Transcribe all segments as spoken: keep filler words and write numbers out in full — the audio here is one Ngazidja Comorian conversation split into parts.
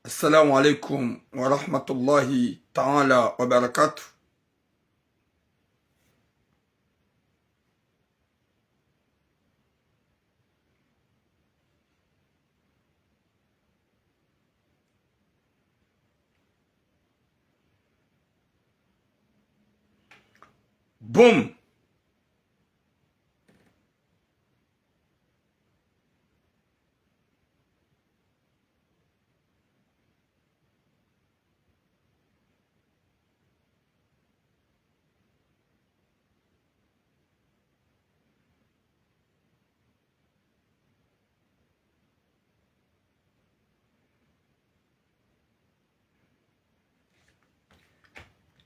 السلام عليكم ورحمة الله تعالى وبركاته. Boum.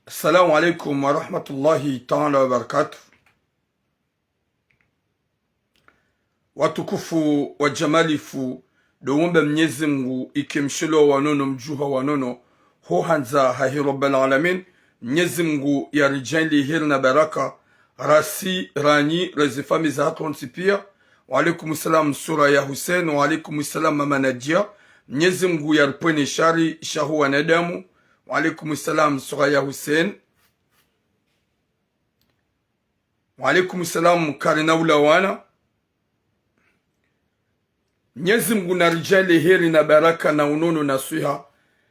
السلام عليكم ورحمة الله تعالى وبركاته. Watukufu wa jamalifu, ndo womba Mnyezi Mngu ike mshilo wa nono, mdjuha wa nono, ho handza hahe Rabbal Alamin. Mnyezi Mngu yaridjaanlie heri na baraka, rasi, ranyi, rezi fami zahatru ntsi pia. Wa alaikum salam, Suraya Hussein. Wa alaikum salam, Mama Nadia. Mnyezi Mngu yaripvwene shari shahu wanadamu. Wa alaikum salam, Suraya Hussein. Wa alaikum salam, Karina Ulawana. Mnyezi Mngu naridjaanlie heri na baraka na unono na swiha,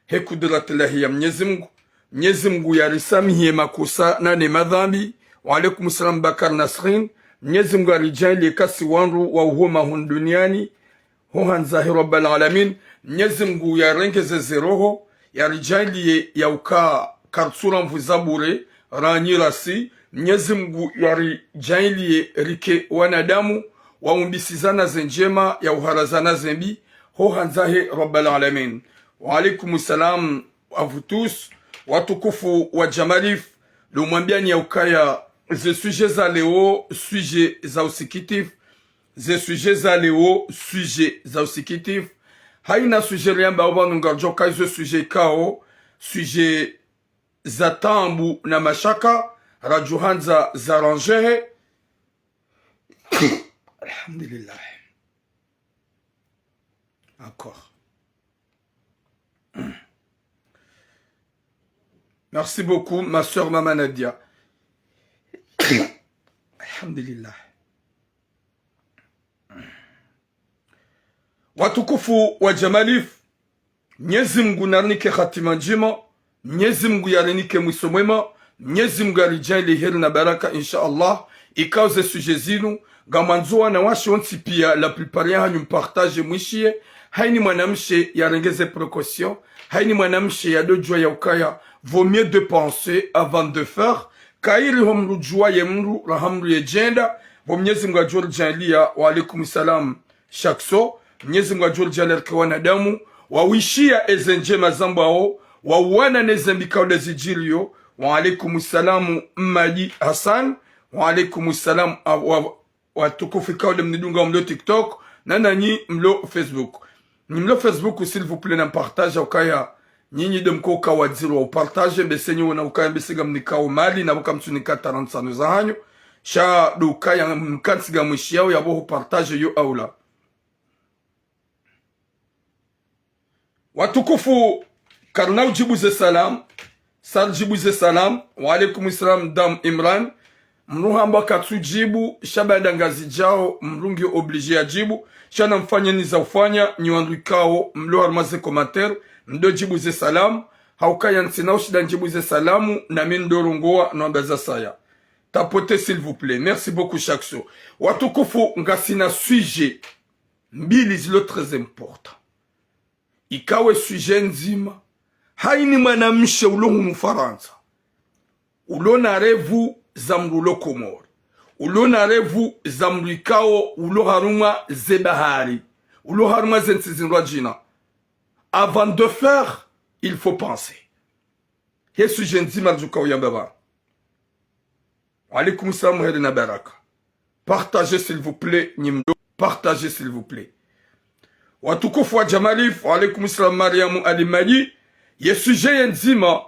he kudratillahi ya Mnyezi Mngu. Mnyezi Mngu yarisamihiye makosa na ne madhambi. Wa alaikum salam, Bakar Nasrin. Mnyezi Mngu yaridjaanlie kasi wandru wa uhoma hunu duniani, ho handza he Rabbal Alamin. Mnyezi Mngu yarengeze ze roho, yaridjaanlie ya uka karitsura nvu za bure, ranyi rasi. Mnyezi Mngu yaridjaanlie rike wanadamu wa umbisizana ze ndjema, ya uharazana ze mbi, ho handza he Rabbal Alamin. Wa alaikum salam à vous tous, watukufu wa jamalifu, ndo mwambiani ya ukaya ze sujet za leo, sujet za usikitifu, ze sujet za leo, sujet za usikitifu. Haina sujet riamba opvanu ngaridjo kaya izo sujet ikao, sujet za taabu na mashaka, radjo handza zaranjehe. Alhamdulillah. Encore. Merci beaucoup, ma sœur Mama Nadia. Alhamdulillah. Watukufu wa jamalifu, Mnyezi Mngu narinike hatima ndjema, Mnyezi Mngu yarinike mwiso mwema, Mnyezi Mngu yaridjaanlie heri na baraka, insha Allah. Ikao ze sujet zinu, ngamwandzo wanawashe wontsi pia, la plupart yahanyu mpartage mwishiye, haini mwanamshe yarengeze précaution, haini mwanamshe yadodjua ya ukaya, vaut mieux de penser avant de faire, kayiri ho mdru djua ye mdru, raha mdru yedjenda, pvo Mnyezi Mngu yadjoridjaanlia. Wa alaikum salam, Shakso. Mnyezi Mngu yadjoridjaanlia rike wanadamu, wa wishiya eze ndjema zambwao, wa uwana neze mbi kaule zidjiriyo. Wa alaikum salam, Mmadi Hassan. Wa alaikum salam, a, wa, watukufu kaule mnidunga mlo TikTok, na nanyi mlo Facebook. Nyi mlo Facebook, s'il vous plaît, na mpartage ukaya. Nyinyi ndo mko uka wadziri wa upartage, mbese nyi wona ukaya mbese ngamnikao mali, na pvo kamtsunika trente ntsanu zahanyu. Sha ndo ukaya mkantsi ngamwishiyao yapvo hupartage yo aula. Watukufu, karina udjibu ze salam, sardjibu ze salam. Wa alaikum salam, Dame Imran. Mdru hamba katsudjibu, sha baanda ngazidjao, mdru nge obligé yadjibu, sha namfanye ni za ufanya, nyi wandru ikao mlo harumwa ze commentaire, mdo djibu ze salam, ha ukaya ntsina ushinda ndjibu ze salamu, nami ndo rongoa, no amba za saya. Tapoter, s'il vous plaît. Merci beaucoup, Shakso. Watukufu, ngasina sujet mbili zilo très important. Ikao e sujet ndzima, haini mwanamshe ulo hunu Farantsa, ulo na rêve za mdru ulo Komori, ulo na rêve za mdru ikao ulo harumwa ze bahari, ulo harumwa ze ntsi zindrwadjina. Avant de faire, il faut penser. He sujet ndzima ridjo uka uyamba pvanu. Wa alaikum salam, heri na baraka. Partagez, s'il vous plaît, nyi mdo, partagez, s'il vous plaît. Watukufu wa jamalifu, wa alaikum salam, Mariamu Ali Madi. Ye sujet ye ndzima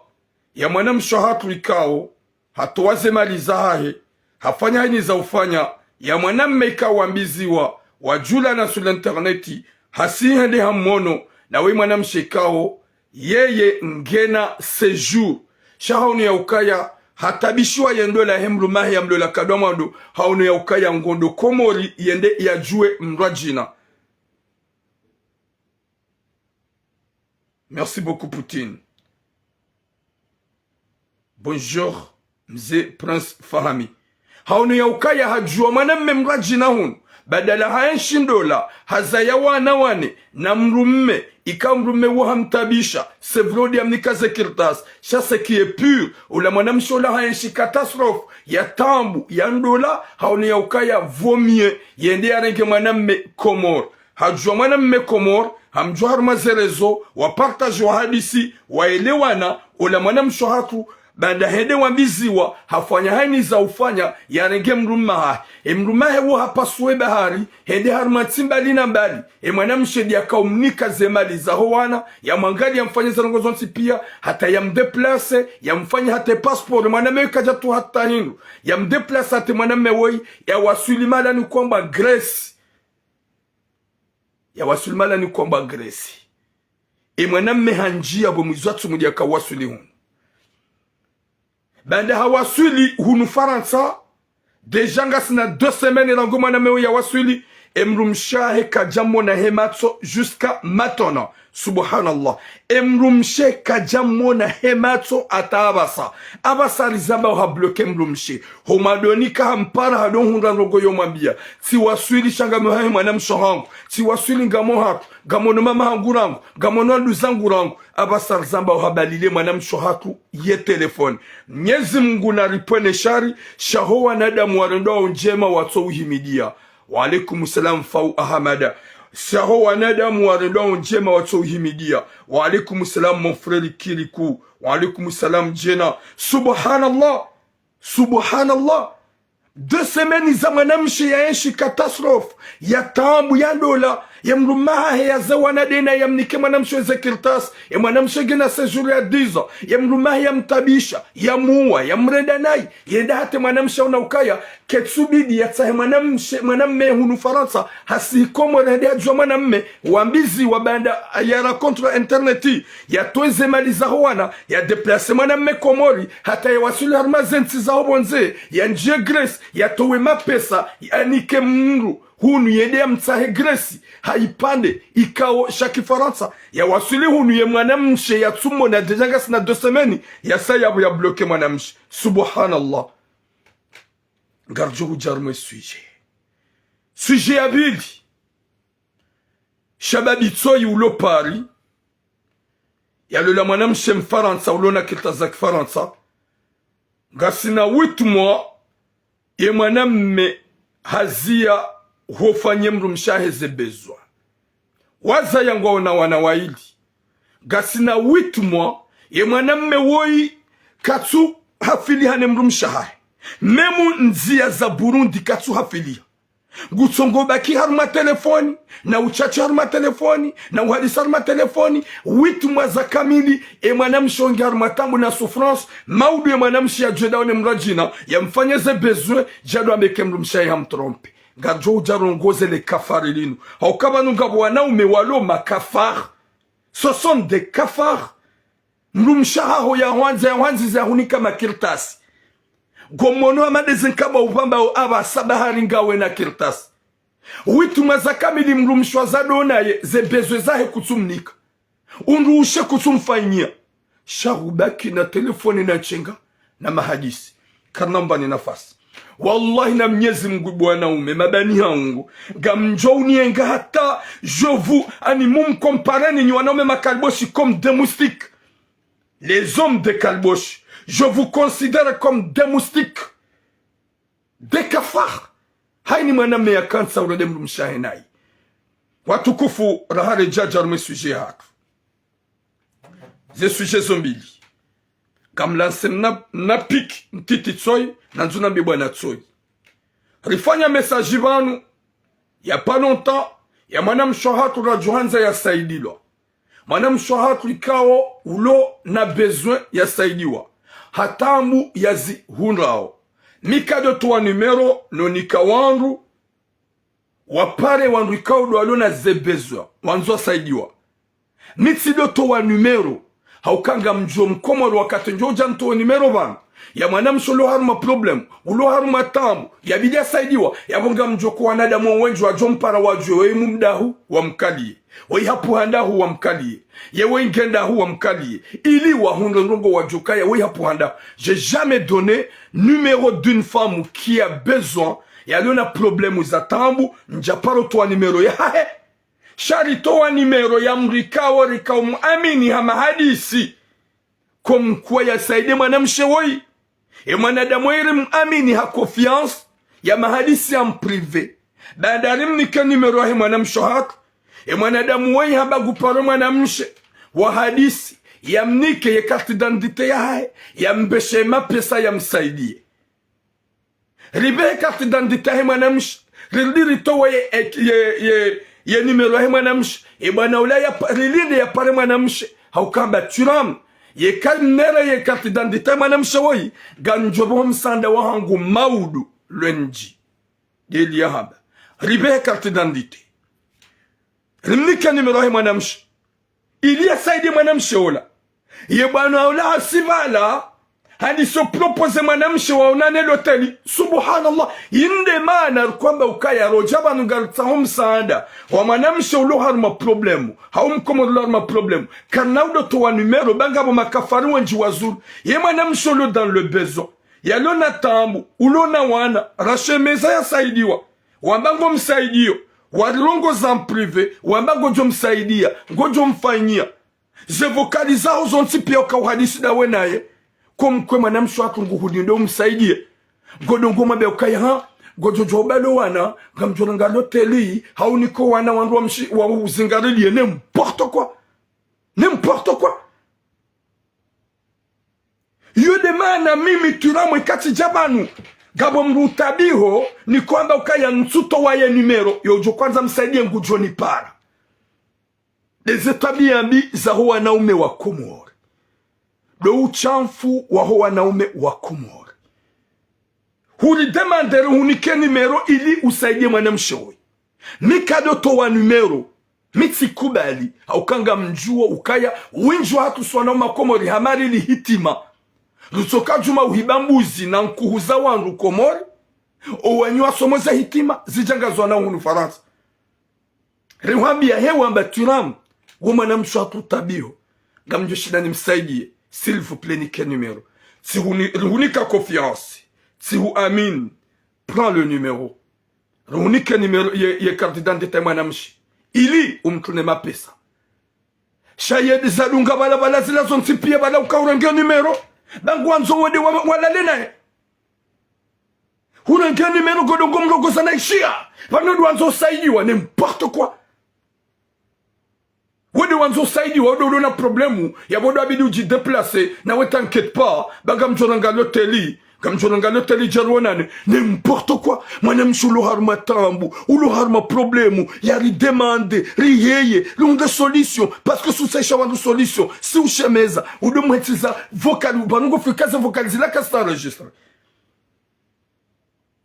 ya mwanamshe hatru ikao, hatowa ze mali zahahe, hafanya haini za ufanya, ya mwanamme ikao wambiziwa, wadjulana sur l'internet, hasi hende hamono, na we mwanamshe ikao, yeye ngena séjour. Sha haono ya ukaya hatabishiwa ye ndola he mdrume wahe ya mlola nkado wa mwando, haono ya ukaya ngondo Komori yende yadjuwe mdru wa djina. Merci beaucoup, Poutine. Bonjour, Mze Prince Fahami. Haono ya ukaya hadjuwa mwanamme mdru wa djina hunu, badala haenshi ndola, hazaya wana wane na mdrumme, ika mdrumme wo hamtabisha, c'est vrai, udi yamnika ze kartasi, sha ce qui est pur, ula mwanamshe ula haenshi catastrophe ya taabu ya ndola, haono ya ukaya vaut mieux yende yarenge mwanamme Komori. Hadjuwa mwanamme Komori, hamdjuwa harumwa ze réseaux, wapartaje, wahadisi, waelewana, ola mwanamshe hatru, baanda hende wambiziwa, hafanya hayina za ufanya, yarenge mdrumme wahahe. E mdrumme wahe wo hapasuwa bahari, hende harumwa ntsi mbali na mbali. E mwanamshe ndiye yakaumnika ze mali zaho wana, yamwangaliye, yamfanye ze ndrongoo zontsi piya, hata yamdéplace, yamfanye hata passeport, mwanamme kadjatru hata hindru. Yamdéplace hata mwanamme woyi, yawaswili mahala ni kwamba Grèce. Yawaswili mahala ni kwamba Grèce. E mwanamme handjiya bo mwizi wa tsumu ndiye yakawaswili hunu. Baanda hawaswili hunu Farantsa, déjà ngasina deux semaines rangu mwanamme wo yawaswili, e mdrumshe wahe kadjamwona he matso jusqu'à maintenant. Subhanallah. E mdrumshe kadjamwona he matso hata apvasa. Apvasa rizamba uhabloke mdrumshe. Ho mwandoni ka hampara hado hundra ndrongoo yo mwambiya. Tsiwaswili sha ngami hahe mwanamshe hangu. Tsiwaswili ngami hatru. Ngamono mama hangu rangu. Ngamono wanduzangu rangu. Apvasa rizamba uhabalile mwanamshe hatru ye téléphone. Mnyezi Mungu naripvwene shari, sha ho wanadamu warendao ndjema watso uhimidiya. Wa alaikum salam Fau Ahamada. Sha ho wanadamu warendao ndjema watso uhimidiya. Wa alaikum salam mon frère Kiriku. Wa alaikum salam Djena. Subhanallah. Subhanallah. Deux semaines za mwanamshe yaenshi catastrophe, ya taabu, ya ndola, ye mdrume wahahe yaze wana ndena, yamnike mwanamshe ze kartasi, ye mwanamshe ngena séjour ya dix ans, ye mdrume wahahe yamtabisha, yamuwa, yamrenda nayi, yende hata mwanamshe haono ukaya, ketsubidi yatsahe mwanamshe, mwanamme hunu Farantsa, hasihi Komori hende hadjuwa mwanamme, wambiziwa baanda ya rencontre internet, yatowe ze mali zaho wana, yadéplace mwanamme Komori, hata yawaswili harumwa ze ntsi zaho pvondze, yandjiye Grèce, yatowe mapesa, yanike mdru, hunu yende yamtsahe Grèce, ha ipvandre, ikao sha Kifarantsa, yawaswili hunu ye mwanamshe yatsumwona déjà ngasina deux semaines, yasa yapvo yabloke mwanamshe. Subhanallah. Ngaridjo hudja harumwa e sujet. Sujet ya pvili. Shababi Tsoyi ulo Paris, yalola mwanamshe Mfarantsa, ulo na kartasi za Kifarantsa. Ngasina huit mois, ye mwanamme haziya hofanye mdrumshe wahe ze besoin. Wazaya ngwaona wana wayili. Ngasina huit mois, ye mwanamme woyi katsu hafiliha ne mdrumshe wahahe. Même ndziya za Burundi katsu hafiliha. Ngutsongo baki harumwa telefoni, na uchache harumwa telefoni, na uhadisi harumwa telefoni, huit mois za kamili, e mwanamshe onge harumwa taabu na souffrance, maudu ye mwanamshe yadjwenda one mdru wa djina, yamfanye ze besoin, djado ambeke mdrumshe wahahe hamtrompe. Ngaridjo udja rongoze le kafari linu. Hauka pvanu ngapvo wanaume walo makafar. Ce sont des cafards. Mdrumshe wahaho yahwandza, yahwandziza yahunika makartasi. Ngomono amade ze nkaba upvamba o apvasa bahari ngawe na kartasi. Huit mois za kamili mdrumshe wa zado naye ze besoin zahe kutsumnika. Undrushe kutsumfanyia. Sha hubaki na telefoni na ntsenga na mahadisi. Karina mbani nafasi. Wallahi na Mnyezi Mungu bo wanaume, mabani hangu. Ngamdjo unienga hata, je vous, ani mumcompare ni nyi wanaume makaliboshi comme des moustiques. Les hommes de Kaliboshi, je vous considère comme des moustiques. Des cafards. Hayini mwanamme yakantsa urende mdrumshe wahe nayi. Watukufu, raha redjadja harumwa e sujet yahatru. Ze sujet zo mbili. Ngamlance mna, mna pic, mtiti Tsoyi, na ndzuna mbi bwana Tsoyi. Rifanya message pvanu, y a pas longtemps, ya mwanamshe wahatru radjuhandza yasaidilwa. Mwanamshe wahatru ikao ulo na besoin yasaidiwa. Ha taabu yazihundrao. Mi kado towa numéro, no nika wandru, wapare wandru ikao ndo walo na ze besoin, wandzo wasaidiwa. Mi tsido towa numéro, Hauka ngamdjo mkomori wakati ndjo udja ntowe numéro pvanu ya mwanamshe ulo harumwa problème, ulo harumwa taabu, yabidi yasaidiwa, yapvo ngamdjo ko wanadamu wendji wadjo mpara wadjuwe woyi mumdahu wamkaliye, woyi hapvuha ndahu wamkaliye, ye woyi ngendahu wamkaliye, ili wahundre ndrongo wadjo kaya woyi hapvuha ndahu. J'ai jamais donné numéro d'une femme qui a besoin, yalo na problème za taabu, ndjaparo towa numéro yahahe. Sha ritowa numéro ya mdru ikao rikao muamini ha mahadisi, comme quoi yasaidie mwanamshe woyi. E mwanadamu woyi rimuamini ha confiance ya mahadisi ya mprivé. Baanda rimnike numéro yahe mwanamshe hatru, e mwanadamu woyi hamba nguparo mwanamshe wa hadisi, yamnike ye carte d'identité yahahe, yambeshe mapesa yamsaidie. Ripvehe carte d'identité yahe mwanamshe, rirudi ritowe ye, ye, ye, ye numéro yahe mwanamshe. E bwana ula yapa-, rilinde yapare mwanamshe. Hauka hamba Thuram, yeka rinere ye carte d'identité yahe mwanamshe woyi, ngamdjo pveha msaanda wahangu maudu lwendji. Ndeli yahamba. Ripvehe carte d'identité. Rimnike numéro yahe mwanamshe. Ili yasaidie mwanamshe ola. Ye bwana ola hasi pvala, handiso proposer mwanamshe waonane loteli. Subhanallah. Inde maana rikwamba ukaya rodja pvanu ngaritsaho msaanda wa mwanamshe ulo harumwa problème, hau mkomori ulo harumwa problème. Karina udo towa numéro, ba ngapvo makafiri wendji wazuri. Ye mwanamshe ulo dans le besoin, yalo na taabu, ulo na wana, rashemeza yasaidiwa. Wamba ngomsaidio, warirongoza en privé, wamba ngodjo msaidia, ngodjo mfanyia. Ze vocal zaho zontsi pia uka uhadisi ndawe naye. Comme quoi mwanamshe hatru nguhulindo umsaidie. Ngodo ngomwambia ukaya ha, ngodjo djuwa ubalo wana, ngamdjo renga loteli, hau niko wana wandru wa mshi, wa uzingarilie, n'importe quoi. N'importe quoi. Yo de maana mimi Thuram eka tsidja pvanu, ngapvo mdru utabiho, nikwamba ukaya ntsutowa ye numéro, yodjo kwandza msaidie ngudjo nipara. Ndeze twabia mbi zaho wanaume wa Komori. Ndo ushamfu waho wanaume wa Komori. Huri demander rihunike numéro ili usaidie mwanamshe woyi. Mi kado towa numéro. Mi tsikubali, hauka ngamdjuo ukaya wendji wahatru si wanaume wa Komori hama rili hitima. Rutsoka djuma uhiba mbuzi na nkuhu za wandru Komori, owanyu wasomo ze hitima, zidja ngazwa na hunu Farantsa. Rihwambia he wamba Thuram, wo mwanamshe hatru utabiho. Ngamdjo shinda nimsaidie, s'il vous plaît, nike numéro. Tsihuni-, rihunika confiance. Tsihuamini. Prends le numéro. Rihunike numéro ye, ye carte d'identité mwanamshe. Ili umtrune mapesa. Sha ye zadunga pvala pvala zila zontsi pia pvala uka urenge numéro. Ba ngwandzo wende wa, walale naye. Urenge numéro ngodo ngomrongoza na ishia. Pvanu ndo wandzo usaidiwa, n'importe quoi. Wende wandzo usaidiwa, wende ulo na problème, yapvo ndo abidi udji déplacer, nawe t'inquiète pas, ba ngamdjo renga loteli, ngamdjo renga loteli dja rionane, n'importe quoi. Mwanamshe ulo harumwa taabu, ulo harumwa problème, yari demander, riheye, rihundre solution, parce que si usaisha wandru solution, si ushemeza, udo mwetsiza vocal, pvanu ngofika ze vocal zila kazitsi enregistré.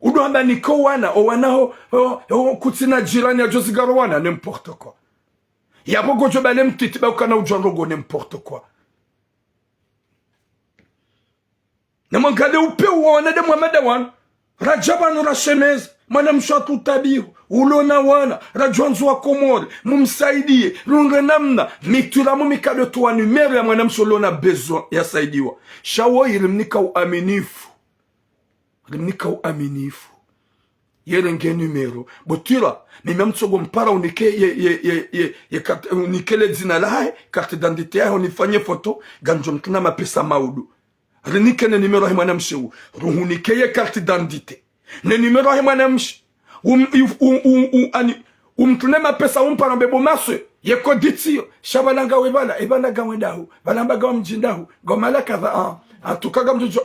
Udo hamba niko wana, o wana ho, ho, ho, kutsina jirani yadjo zingaro wana, n'importe quoi. Yapvo ngodjo bale mtiti ba ukana udjua ndrongo, n'importe quoi. Na mwangalie upeu wa wanadamu wa mada wanu. Radja pvanu rashemeza, mwanamshe hatru utabiho, ulo na wana, radjo wandzo wa Komori, mumsaidie, rihundre namna, mi Thuram mi kado towa numéro ya mwanamshe ulo na besoin yasaidiwa. Sha woyi rimnika uaminifu. Rimnika uaminifu. Ye renge numéro. Bo Thuram, mimi ngamtsoko mpara unike ye, ye, ye, ye, ye carte, unike le dzina lahahe, carte d'identité yahe, unifanye photo, ngamdjo mtruna mapesa maudu. Rinike ne numéro yahe mwanamshe wu. Ruhunike ye carte d'identité. Ne numéro yahe mwanamshe. Um, u, u, u, u, ani, umtrune mapesa umpara mbe bo maswe. Ye kodi tsiyo. Sha pvala ngawe pvala, e pvala ngawe ndahu. Pvala mba ngawe mdji ndahu. Ngawe mahala kadha, ah. En tout cas ngamdjo djo.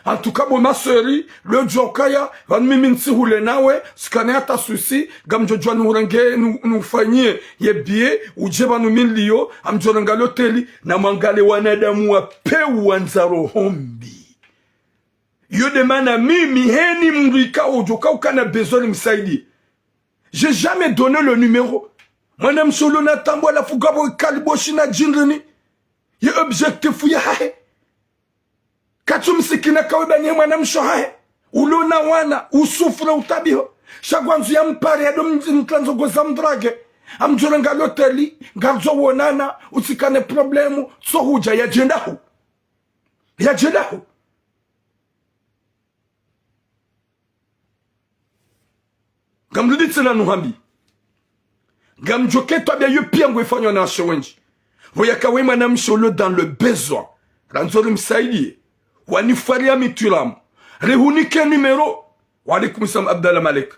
En tout cas, bo ma sœur, lo djo kaya, pvanu mimi ntsihule nawe, tsikana hata souci, ngamdjo djua nihurenge, nu-, nihufanyie ye billet, udje pvanu mi nilio, ngamdjo renga loteli, na mwangalie wanadamu wa peu wandza roho mbi. Yo de maana mimi, heni mdru ikao udjo ka ukana besoin nimsaidie. J'ai jamais donné le numéro. Mwanamshe ulo na taabu halafu ngapvo kaliboshi na djindrini. Ye objectif yahahe. Katsu msikina kawe banye mwanamshe hahe. Ulo na wana, usufura utabiho. Sha ngwandzo yampare yado mdji mtranzo goza mdrage. Amdjore nga loteli, ngardzo wonana, utsikane problemu, tso hudja yadjendaho. Yadjendaho. Ngamrudi tsena nuhambi. Ngamdjoke twabiya yo piya ngo ifanywa na washe wendji. Pvo yaka we mwanamshe ulo dans le besoin. Randzo rimsaidie. Wanifwari ya mitwilamu. Rihunike numéro. Wa alaikum salam Abdallah Malek.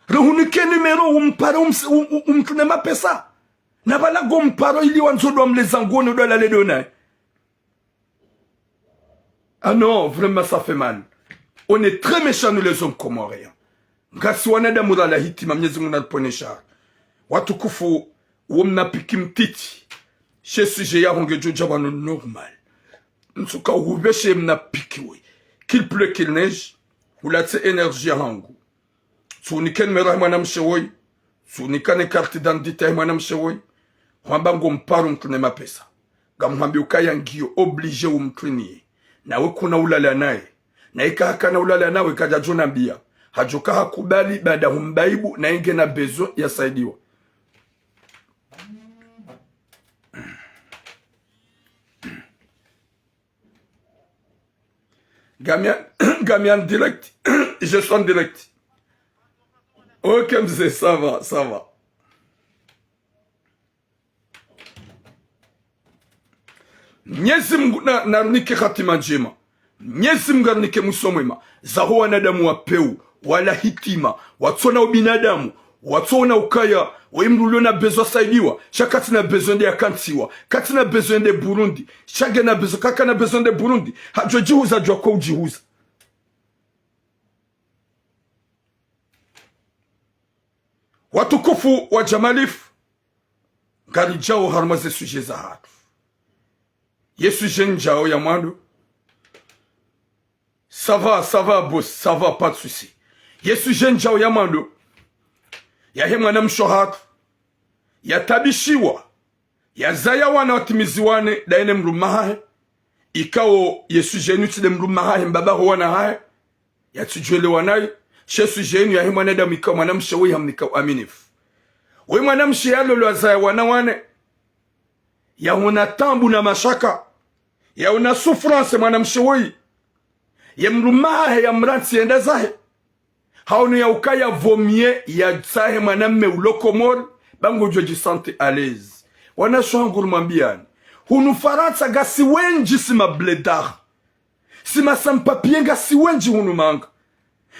Rihunike numéro umpare ums-, um-, um-, umtrune mapesa. Na bala ngo mparo ili wandzo dwa mleza ngone dwa lale dona. Ah non, vraiment, ça fait mal. On est très méchants, nous, les hommes comoriens. Ngasi wanadamu rala hitima, Mnyezi Mungu nariponesha. Watukufu, wo mnapiki mtiti. She sujet ya honge djo dja pvanu normal. Ntsuka uhupveshe mnapiki we. Qu'il pleut, qu'il neige, ulatse énergie ya hangu. Tsunika numéro ya mwanamshe woyi. Tsunika ne carte d'identité ya mwanamshe woyi. Hwamba ngo mparo mtrune mapesa. Ngamhwambi ukaya ngiyo obligé umtruniye. Nawe kuna ulala naye. Na ika hakana ulala nawe kadjadjo nambiya. Hadjoka hakubali baada humbaibu na inge na besoin ya saidiwa. Ngami en, ngami en direct. Je suis en direct. Ok, mze, ça va, ça va. Mnyezi Mungu na, narinike hatima ndjema. Mnyezi Mungu arinike mwiso mwema. Zaho wanadamu wa pewu, wala hitima, watsona ubinadamu, watsona ukaya, we mdru ulo na besoin saidiwa, sha katsina besoin nde yakantsiwa, katsina besoin nde Burundi, sha nge na besoin, kaka na besoin nde Burundi, hadjo djihuza djwa ko udjihuza. Watukufu wa Jamalifu, ngaridjao harumwa ze sujet zahatru. Ye sujet ndjao ya mwando. Ça va, ça va, boss, ça va, pas de souci. Ye sujet ndjao ya mwando. Yahe mwanamshe hatru. Yatabishiwa. Yazaya wana watimizi wane, daye ne mdrume hahe. Ikao ye sujet yinu tsi nde mdrume hahe, mbaba ho wana hahe. Yatsidjuelewa nayi, she sujet yinu yahe mwanadamu ikao mwanamshe woyi hamnika uaminifu. Woyi mwanamshe yalolwa yazaya wana wane. Yaona taabu na mashaka. Yaona souffrance mwanamshe woyi. Ye mdrume hahe yamrantsi yende zahe. Haono ya ukaya vaut mieux yatsahe mwanamme ulo Komori, ba ngudjo djisentir à l'aise. Wanashe wangu rimwambiyani. Hunu Farantsa ngasi wendji si mablédards. Si ma sans-papiers ngasi wendji hunu manga.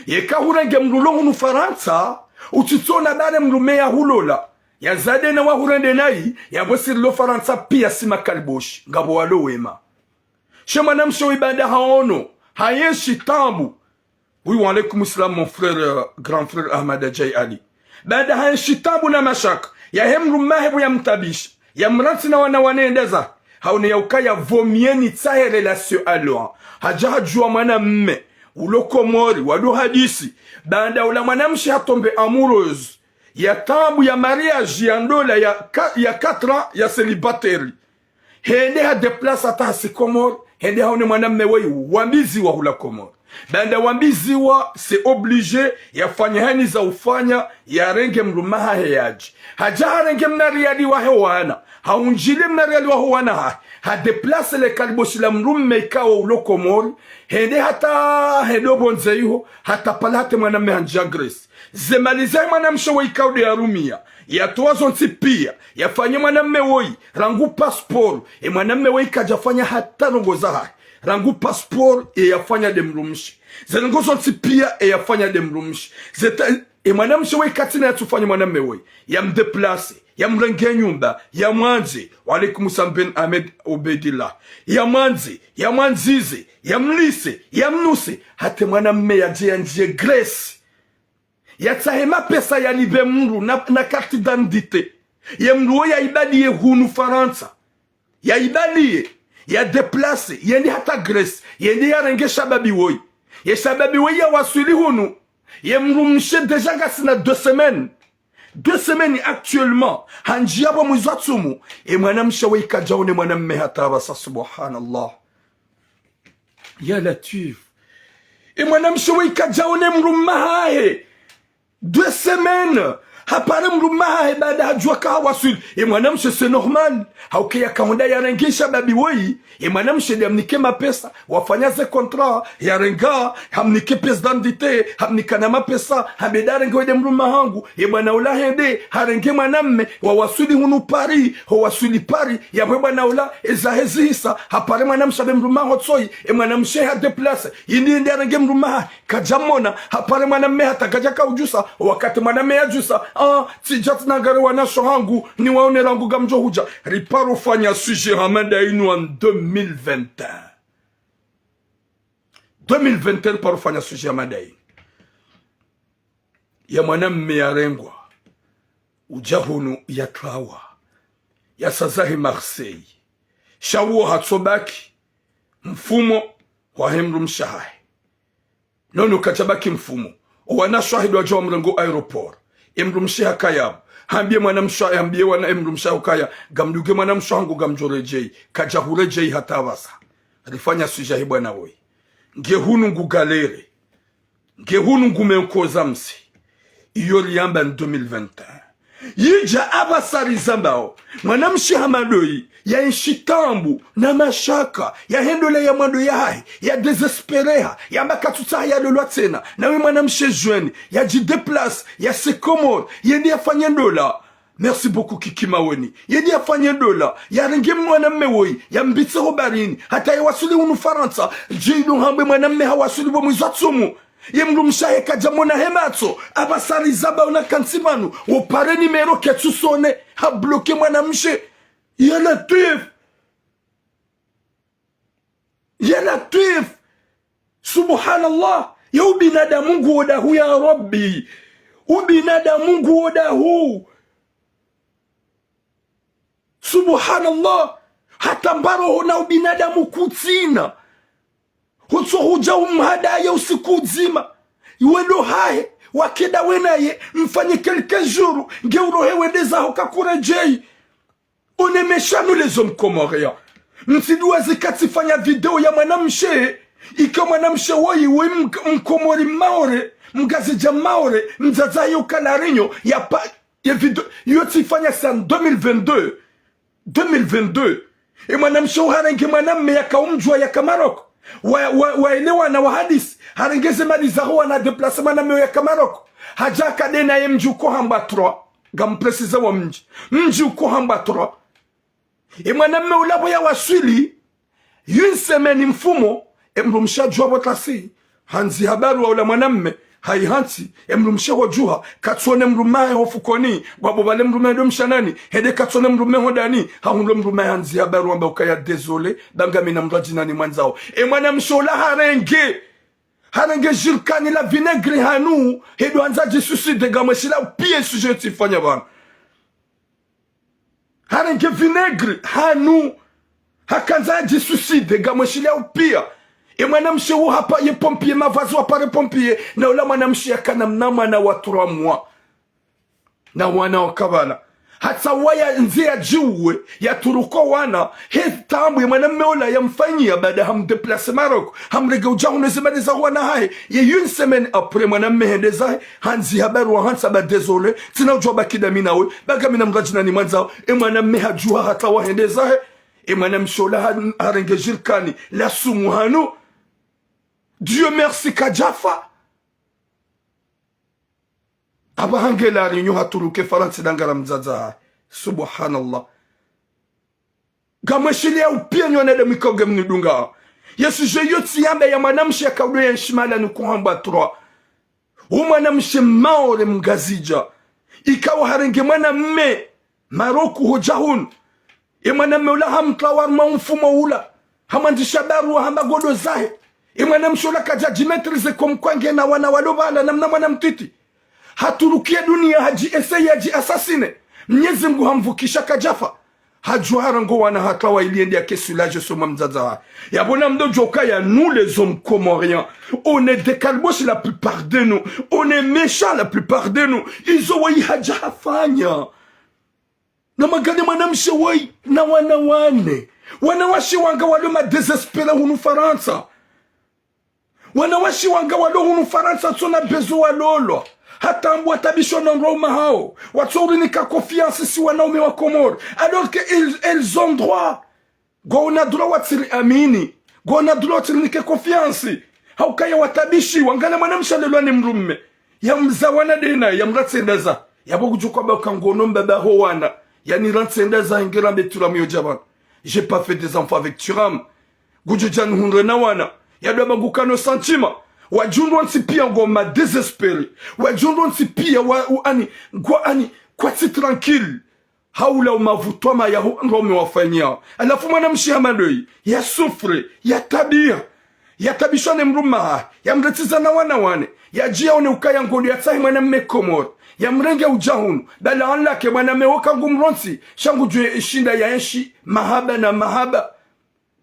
Yeka hurenge mdru ulo hunu Farantsa, utsitsona bale mdrume yahulola. Yazade na wahurende nayi, yabwe si rilo Farantsa piya si makaliboshi, ngapvo walo wema. She mwanamshe woyi baada haono, hayenshi taabu. Oui, wa alaikum salam, mon frère, euh, grand frère Ahmad Adjai Ali. Baada hayenshi taabu na mashaka, yahe mdrume hahe pvo yamtabisha, yamrantsi na wana wane yende zahe. Haono ya ukaya vaut mieux nitsahe relation à loin. Hadja hadjuwa mwanamme, ulo Komori, wado hadisi. Baada ula mwanamshe hatomber amoureuse, ya taabu ya mariage, ya ndola, ya ka-, ya quatre ans, ya célibataire. Hende ha déplacer hata hasi Komori, hende haone mwanamme woyi wambiziwa hula Komori. Baada wambiziwa, c'est obligé, yafanye hayina za ufanya, yarenge mdrume hahe yadje. Hadja harenge mna riyali wahe wana, haundjile mna riyali waho wana hahe, ha déplacer le kaliboshi la mdrume ikao ulo Komori, hende hata hende opvondze iho, hata pvala hata mwanamme handjia Grèce. Ze mali zahe mwanamshe woyi ikao nde yarumiya, yatowa zontsi piya, yafanye mwanamme woyi, rangu passeport, e mwanamme woyi kadjafanya hata ndrongo zahahe, rangu passeport, e yafanya nde mdrumshe. Ze ndrongo zontsi piya, e yafanya nde mdrumshe. Ze ta-, e mwanamshe woyi katsina yatsufanya mwanamme woyi, yamdéplacer, yamrenge nyumba, yamwandze, wa alaikum salam Ben Ahmed Obeidillah, yamwandze, yamwandzize, yamlise, yamnuse, hata mwanamme yadje yandjie Grèce. Yatsahe mapesa yalipve mdru na, na carte d'identité. Ye mdru wo yaibaliye hunu Farantsa. Yaibaliye, ya déplacer, yende hata Grèce, yende yarenge shababi woyi. Ye shababi woyi yawaswili hunu. Ye mdrumshe déjà ngasina deux semaines. Deux semaines actuellement, handjiya pvo mwezi wa tsumu, ye mwanamshe woyi kadjaone mwanamme hata pvasa, subhanallah. Ya Latwif. Ye mwanamshe woyi kadjaone mdrumme wahahe. Deux semaines. Hapare mdrumme wahahe baada hadjuwa ka hawaswili. Ye mwanamshe c'est normal. Hauka yakahundra yarenge shababi woyi. Ye mwanamshe nde yamnike mapesa. Wafanya ze contrat. Yarenga. Hamnike pièce d'identité. Hamnika na mapesa. Hambe nda renge wende mdrumme wahangu. Ye bwana ula hende. Harenge mwanamme. Wawaswili hunu Paris. Ho waswili Paris. Yapvo ye bwana ula. Eza hezi hisa. Hapare mwanamshe hambe mdrumme waho tsoyi. Ye mwanamshe ha déplacer. Yende yende yarenge mdrumme wahahe. Kadjamona, hapare mwanamme hata kadjaka udjusa, wakati mwanamme yadjusa, ah, tsidja tsi nangare wanashe wahangu, niwaone rangu ngamdjo hudja. Riparo fanya sujet ha mada inu en deux mille vingt et un. Deux mille vingt et un riparo fanya sujet ha mada inu. Ya mwanamme yarengwa, udja hunu yatrawa, yasa zahe Marseille. Sha uwo hatsobaki, mfumo, wahe mdrumshe wahahe. Nono kadjabaki mfumo. Owanashe wahe ndo wadja wamrenge aéroport. Ye mdrumshe hakaya pvo. Hambiye mwanamshe, hambiye wana, ye mdrumshe wahe ukaya. Ngamdunge mwanamshe wahangu ngamdjo redjeyi. Kadja huredjeyi hata pvasa. Rifanya sujet he bwana woyi. Nge hunu ngu galère. Nge hunu ngu menkoza msi. Iyo riyamba en deux mille vingt et un. Yidja apvasa rizambao, mwanamshe hama ndoyi, yaenshi taabu, na mashaka, yahenda ola ye mwando yahahe, ya désespérer, yamba katsutsaha yalolwa tsena, nawe mwanamshe jeune, yadji déplacer, yase Comores, yende yafanye ndola. Merci beaucoup Kiki Maweni. Yende yafanye ndola, yarenge mwanamme woyi, yambitse ho baharini, hata yawaswili hunu Farantsa, djilo hambwe mwanamme hawaswili pvo mwezi wa tsumu. Ye mdrumshe wahe kadjamona he matso, apvasa rizambao na kantsi pvanu, wo pare numéro ketsu sonner, ha bloquer mwanamshe. Ya Latwif. Ya Latwif. Subhanallah. Ya ubinadamu nguwo dahu ya Rabbi. Ubinadamu nguwo dahu. Subhanallah. Hata mbaro hona ubinadamu kutsina. Hutso hudja umhadaye usiku udzima. Iwe ndo hahe, wake ndawe naye, mfanye quelques jours, nge urohe wende zaho kakuredjeyi. On est méchants, nous les hommes comoriens. Mtsidjuwa zika tsifanya video ya mwanamshe, ika mwanamshe woyi we mk-, mkomori Maore, mngazidja Maore, mdzadze yo kala Réunion, ya pa, ye video, yo tsifanya sa en deux mille vingt-deux. Deux mille vingt-deux. Ye mwanamshe uwo harenge mwanamme yaka umdjuwa yaka Maroc. Wa, wa, waelewana wahadisi. Harenge ze mali zaho wana déplacer mwanamme yaka Maroc. Hadja haka nde naye mdji uko hambwa Troyes. Ngam préciser wo mdji. Mdji uko hambwa Troyes. Ye mwanamme ula pvo yawaswili, une semaine mfumo, ye mdrumshe hadjuwa pvo tasi, handziha barua ola mwanamme, hayi hantsi, ye mdrumshe hodjuha, katsuone mdrumme wahe ho fukoni, ngwapvo pvale mdrumme ndo mshanani, hende katsuone mdrumme ho ndani, hahundro mdrumme wahe handziha barua amba ukaya désolé, ba ngami na mdru adjina nimwandzao. Ye mwanamshe ola harenge, harenge jirikani la vinaigre hanu, hendo handza adjisuicide ngamweshiliyao piya sujet tsifanya pvanu. Harenge vinaigre hanu. Hakandza adjisuicide ngamweshiliyao piya. Ye mwanamshe wo hapva ye pompier, mavazi wapvare pompier. Na ola mwanamshe yakana mna mwana wa trois mois. Na wana waka pvala. Hatsaha yandze yadjiuwe, yaturuke wana. He taabu ye mwanamme ola yamfanyiya baada hamdéplacer Maroc. Hamrenge udja hunu ze mali za wana hahe. Ye une semaine après mwanamme hende zahe. Handziha barua hantsi amba désolé. Tsina udjuwa baki ndami nawe. Ba ngami na mdru adjina nimwandzao. Ye mwanamme hadjuha hatsaha hende zahe. Ye mwanamshe ola ha-, harenge jirikani la sumu hanu. Dieu merci kadjafa. Apvaha nge la Réunion haturuke Farantsa ndangara mdzadze wahe. Subhanallah. Ngamweshiliyao piya nyi wanadamu ikao ngamnidunga. Ye sujet yo tsiyamba ya mwanamshe yaka udo yenshi mahala nuko hambwa Troyes. Wo mwanamshe Maore mngazidja. Ikao harenge mwanamme Maroc hodja hunu. Ye mwanamme ula hamtsaha harumwa mfumo ula. Hamwandzisha barua hamba ngondo zahe. Ye mwanamshe ula kadja djimaîtriser comme quoi ngena wana walo pvala na mna mwana mtiti. Haturukiya duniya hadji essayer yadji assassiner. Mnyezi Mngu hamvukisha kadjafa. Hadjuwa harangu wana hata wa ili yende yake soulager so mwa mdzadze wahe. Yapvo namdodjo ukaya, nous les hommes comoriens, on est des caboches la plupart de nous. On est méchants la plupart de nous. Izo woyi hadja hafanya. Na mwangalie mwanamshe woyi, na wana wane. Wanawashe wanga walo ma désespérés hunu Farantsa. Wanawashe wanga walo hunu Farantsa, tsona besoin walolwa. Hata mbu watabishwa na ndruma hawo. Watso urinika confiance si wanaume wa Komori. Alors que ils, elles ont droit. Ngwaona droit watsiri amini. Ngwaona droit watsirinike confiance. Haukaya watabishi, wangalie mwanamshe alelwa ni mdrume. Yamza wana dena, yamratsendaza. Yapvo kudjo kwamba uka ngono mbaba ho wana. Yani rantsendaza, ngera mbe Thuram yo dja pvanu. J'ai pas fait des enfants avec Thuram. Ngudjo dja nihundre na wana. Yado amba ngukano sentiment. Wadjundru wontsi pia ngwao ma désespérés. Wadjundru wontsi pia wa, wa, ani, ngwa, ani, kwatsi tranquille. Haula umavutwa ma yaho ndruma wafanyao. Halafu mwanamshe hama ndoyi, ya souffre, ya tabiha. Yatabishwa ne mdrume wahe, yamretsiza na wana wane. Yadjiya one ukaya ngondro yatsahe mwanamme Komori. Yamrenge udja hunu. Bala anlake mwanamme woka ngumrontsi, sha ngudjo shinda yaenshi mahaba na mahaba.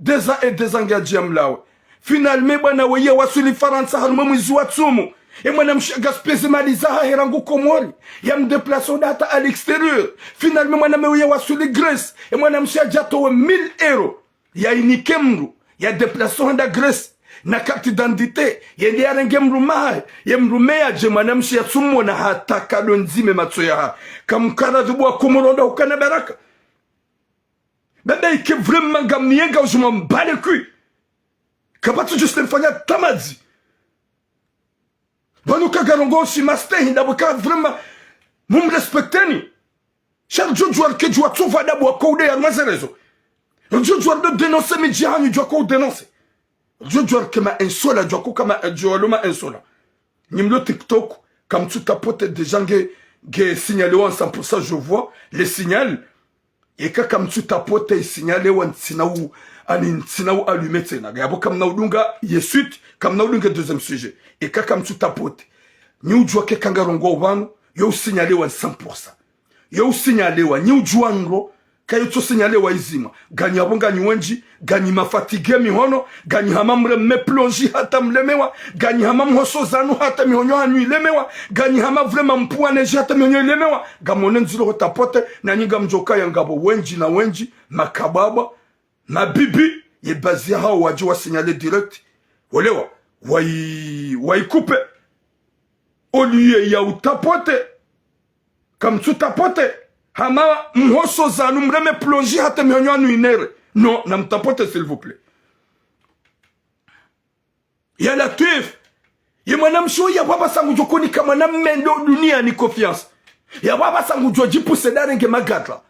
Deux ans et deux ans nge adjiya mlawe. Finalement, bwana weye waswili Farantsa harumwa mwezi wa tsumu. E mwanamshe gaspédie mali zahahe rangu Komori. Yamdéplacer oda hata à l'extérieur. Finalement, mwanamme weye waswili Grèce. E mwanamshe yadja towe mille euros. Yainike mdru. Yadéplacer hwenda Grèce. Na carte d'identité. Yende yarenge mdrume wahe. Ye mdrume yadje mwanamshe yatsumwona hata kado ndzime matso yahahe. Kamkaradhubu wa Komori oda hukana baraka. Baba ike vraiment ngamniyenga ujuma mbale kwi. Kapvatsi djusite mfanya tamadzi. Pvanu ka ngarongowo shi mastehi ndapvo ka vraiment mumrespecteni. Sha ridjo djuwa rike djuwa tsuva adabu wako ude ya ruma ze réseaux. Ridjo djuwa rido dénoncer midji hanyu djuwa ko udénoncer. Ridjo djuwa rike ma insolents, djuwa ko kama djuwa lo ma insolents. Nyi mlo TikTok, kamtsu tapoter déjà nge, nge signalé wa cent pour cent, je vois le signal. Eka kamtsu tapoter isignalé wa ntsina u, ani ntsina u allumer tsena. Yapvo kamna udunga ye suite, kamna udunga deuxième sujet. Eka kamtsu tapoter. Nyi udjuwa ke ka ngarongowo pvanu, yo usignalé wa cent pour cent. Yo usignalé wa, nyi udjuwa ndro, kayo tso signalé wa izima. Nganyi apvo nganyi wendji, nganyi ma fatigué mihono, nganyi hama mreme plonge hata mlemewa, nganyi hama mhoso zanu hata mihonyo hanyu ilemewa, nganyi hama vraiment mpuwa neji hata mihonyo ilemewa, ngamone ndziro ho tapoter, nanyi ngamdjo kaya ngapvo wendji na wendji, makababa, mabibi, ye bazi yahawo wadji wa signalé direct, wolewa, wayi, wayi couper. Au lieu ya utapoter, kamtsu tapoter, hama mhoso zanu mreme plonge hata mihonyo yanu inere. Non, namtapoter, s'il vous plaît. Ya Latwif. Ye mwanamshe oyi yapvo apvasa ngudjo konika mwanamme ndo duniani confiance. Yapvo apvasa ngudjo djipousser darenge magadra.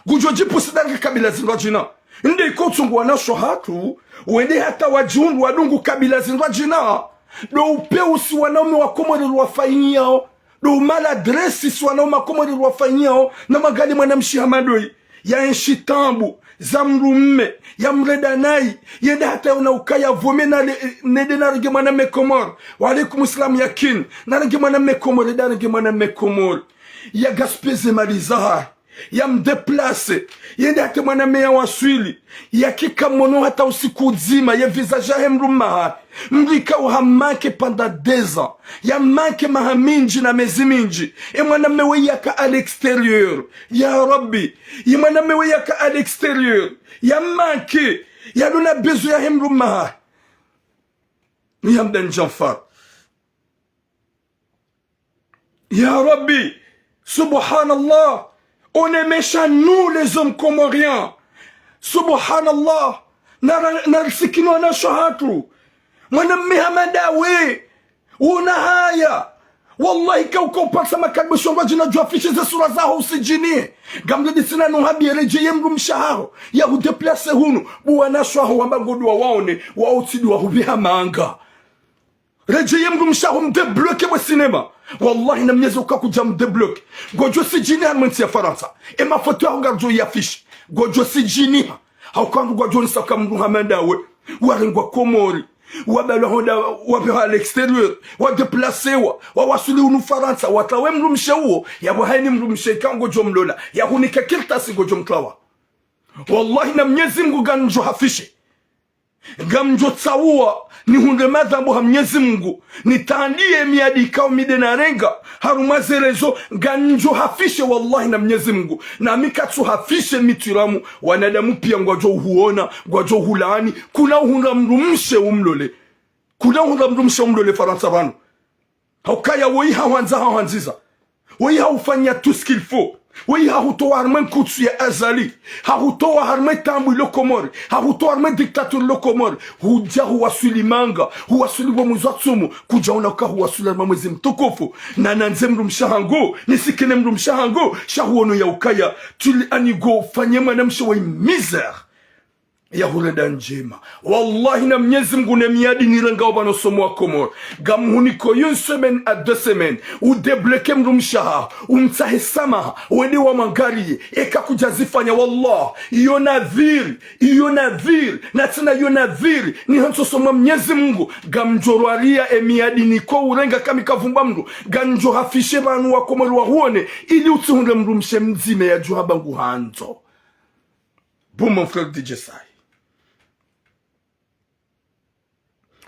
Ngudjo djipousser darenge kabila zindru djina. Nde iko utsungu wanasho hatru, wende hata wadjihundru wadungu kabila zindru djina. Ndo upeusi wanaume wa Komori rwafanyao. Ndo umaladresi si wanaume wa Komori rwafanyao. Na mwangalie mwanamshe hama ndoyi. Yaenshi tabu, za mdrume, yamrenda nayi, yende hata yaona ukaya pvo me nale, nende narenge mwanamme Komori. Wa alaikum salam yakin, narenge mwanamme Komori, nende narenge mwanamme Komori. Ya gaspédie mali zahahe, yamdéplacer, yende hata mwanamme yawaswili, yakika mono hata usiku udzima, ye visage yahe mdrume wahahe. Mdru ika uha manqué pendant deux ans. Ya manqué maha mindji na mezi mindji. E mwanamme we yaka à l'extérieur. Ya Rabbi. Ye mwanamme we yaka à l'extérieur. Ya manqué. Yalona besoin yahe mdrume wahahe. Ya mdani Janfar. Ya Rabbi, subhanallah, on est méchants, nous, les hommes comoriens. Subhanallah, nara-, narisikini wanasho hatru. Mwanamme hama ndawe, una haya. Wallahi, ka uka upara sa makalbu shongwa djina djuwa afficher ze sura zaho usidjini. Ngamdjo disi na nuha biere dje ye mdrumshe haho, ya hudéplacer hunu, bu wanasho haho wamba ngodjo waone, wao tsi djuwa hubiha manga. Redjeye mdrumshe haho mdébloquer bo cinéma. Wallahi, na Mnyezi uka kudja mdébloquer. Ngodjo sidjiniha harumwa entsi ya Farantsa. E mafoto yaho ngaridjo yaafficher. Ngodjo sidjiniha. Hauka wandru ngwadjo nisa uka mdru hama ndawe. Warengwa Komori. Wabalwa honda, wapvehwa à l'extérieur. Wadéplacewa. Wawaswili hunu Farantsa. Watrawe mdrumshe uwo. Yapvo hayini mdrumshe ika ngodjo mlola. Yahunike kartasi ngodjo mtrawa. Wallahi na Mnyezi Mungu ngamdjo hafishe. Ngamdjo tsauwa nihundre madhambu ha Mnyezi Mungu, nitrandiye miadi ikao mi nde narenga harumwa ze réseaux, ngamdjo hafishe wallahi na Mnyezi Mungu. Na mi katsu hafishe mitiramu, wanadamu pia ngwadjo uhuona, ngwadjo uhulaani, kuna uhundra mdrumshe umlole. Kuna uhundra mdrumshe umlole Farantsa pvanu. Haukaya woyi hahwandza hahwandziza. Woyi hahufanya tout ce qu'il faut. Woyi hahutowa harumwa nkutsu ya Azali. Hahutowa harumwa taabu ilo Komori. Hahutowa harumwa dictature ilo Komori. Hudja huwaswili manga. Huwaswili wo mwezi wa tsumu. Kudja una uka huwaswili harumwa mwezi mtukufu. Na nandze mdrumshe hangu. Nisikine mdrumshe hangu. Sha huono ya ukaya. Tuli ani ngo fanye mwanamshe wa misère. Ya hurenda ndjema. Wallahi na Mnyezi Mungu ne miadi nirengao pvanu somo wa Komori. Ngamhuniko une semaine à deux semaines. Udébloqué mdrumshe haho. Umtsahe samaha. Wende wamwangariye. Eka kudja zifanya. Wallah. Iyo nadhiri. Iyo nadhiri. Na tsena iyo nadhiri. Nihantso somo wa Mnyezi Mungu. Ngamdjo rwariya e miadi niko urenga kami kavumba mdru. Ngamdjo hafishe pvanu wa Komori wahuone. Ili utsihundre mdrumshe mdzima yadjuha ba nguhandzo. Bon, mon frère D J Sai.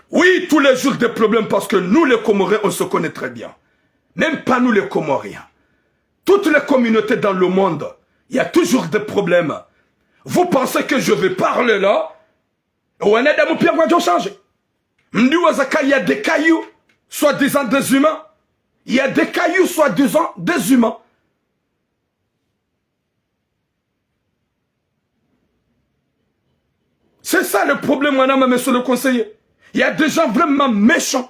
Oui, tous les jours des problèmes parce que nous les Comoriens, on se connaît très bien. Même pas nous les Comoriens. Toutes les communautés dans le monde, il y a toujours des problèmes. Vous pensez que je vais parler là ? Wanadamu pia ngwadjo changer. Mdjuwe zaka, il y a des cailloux, soi-disant des humains. Il y a des cailloux, soi-disant des humains. C'est ça le problème, madame, monsieur le conseiller. Il y a des gens vraiment méchants.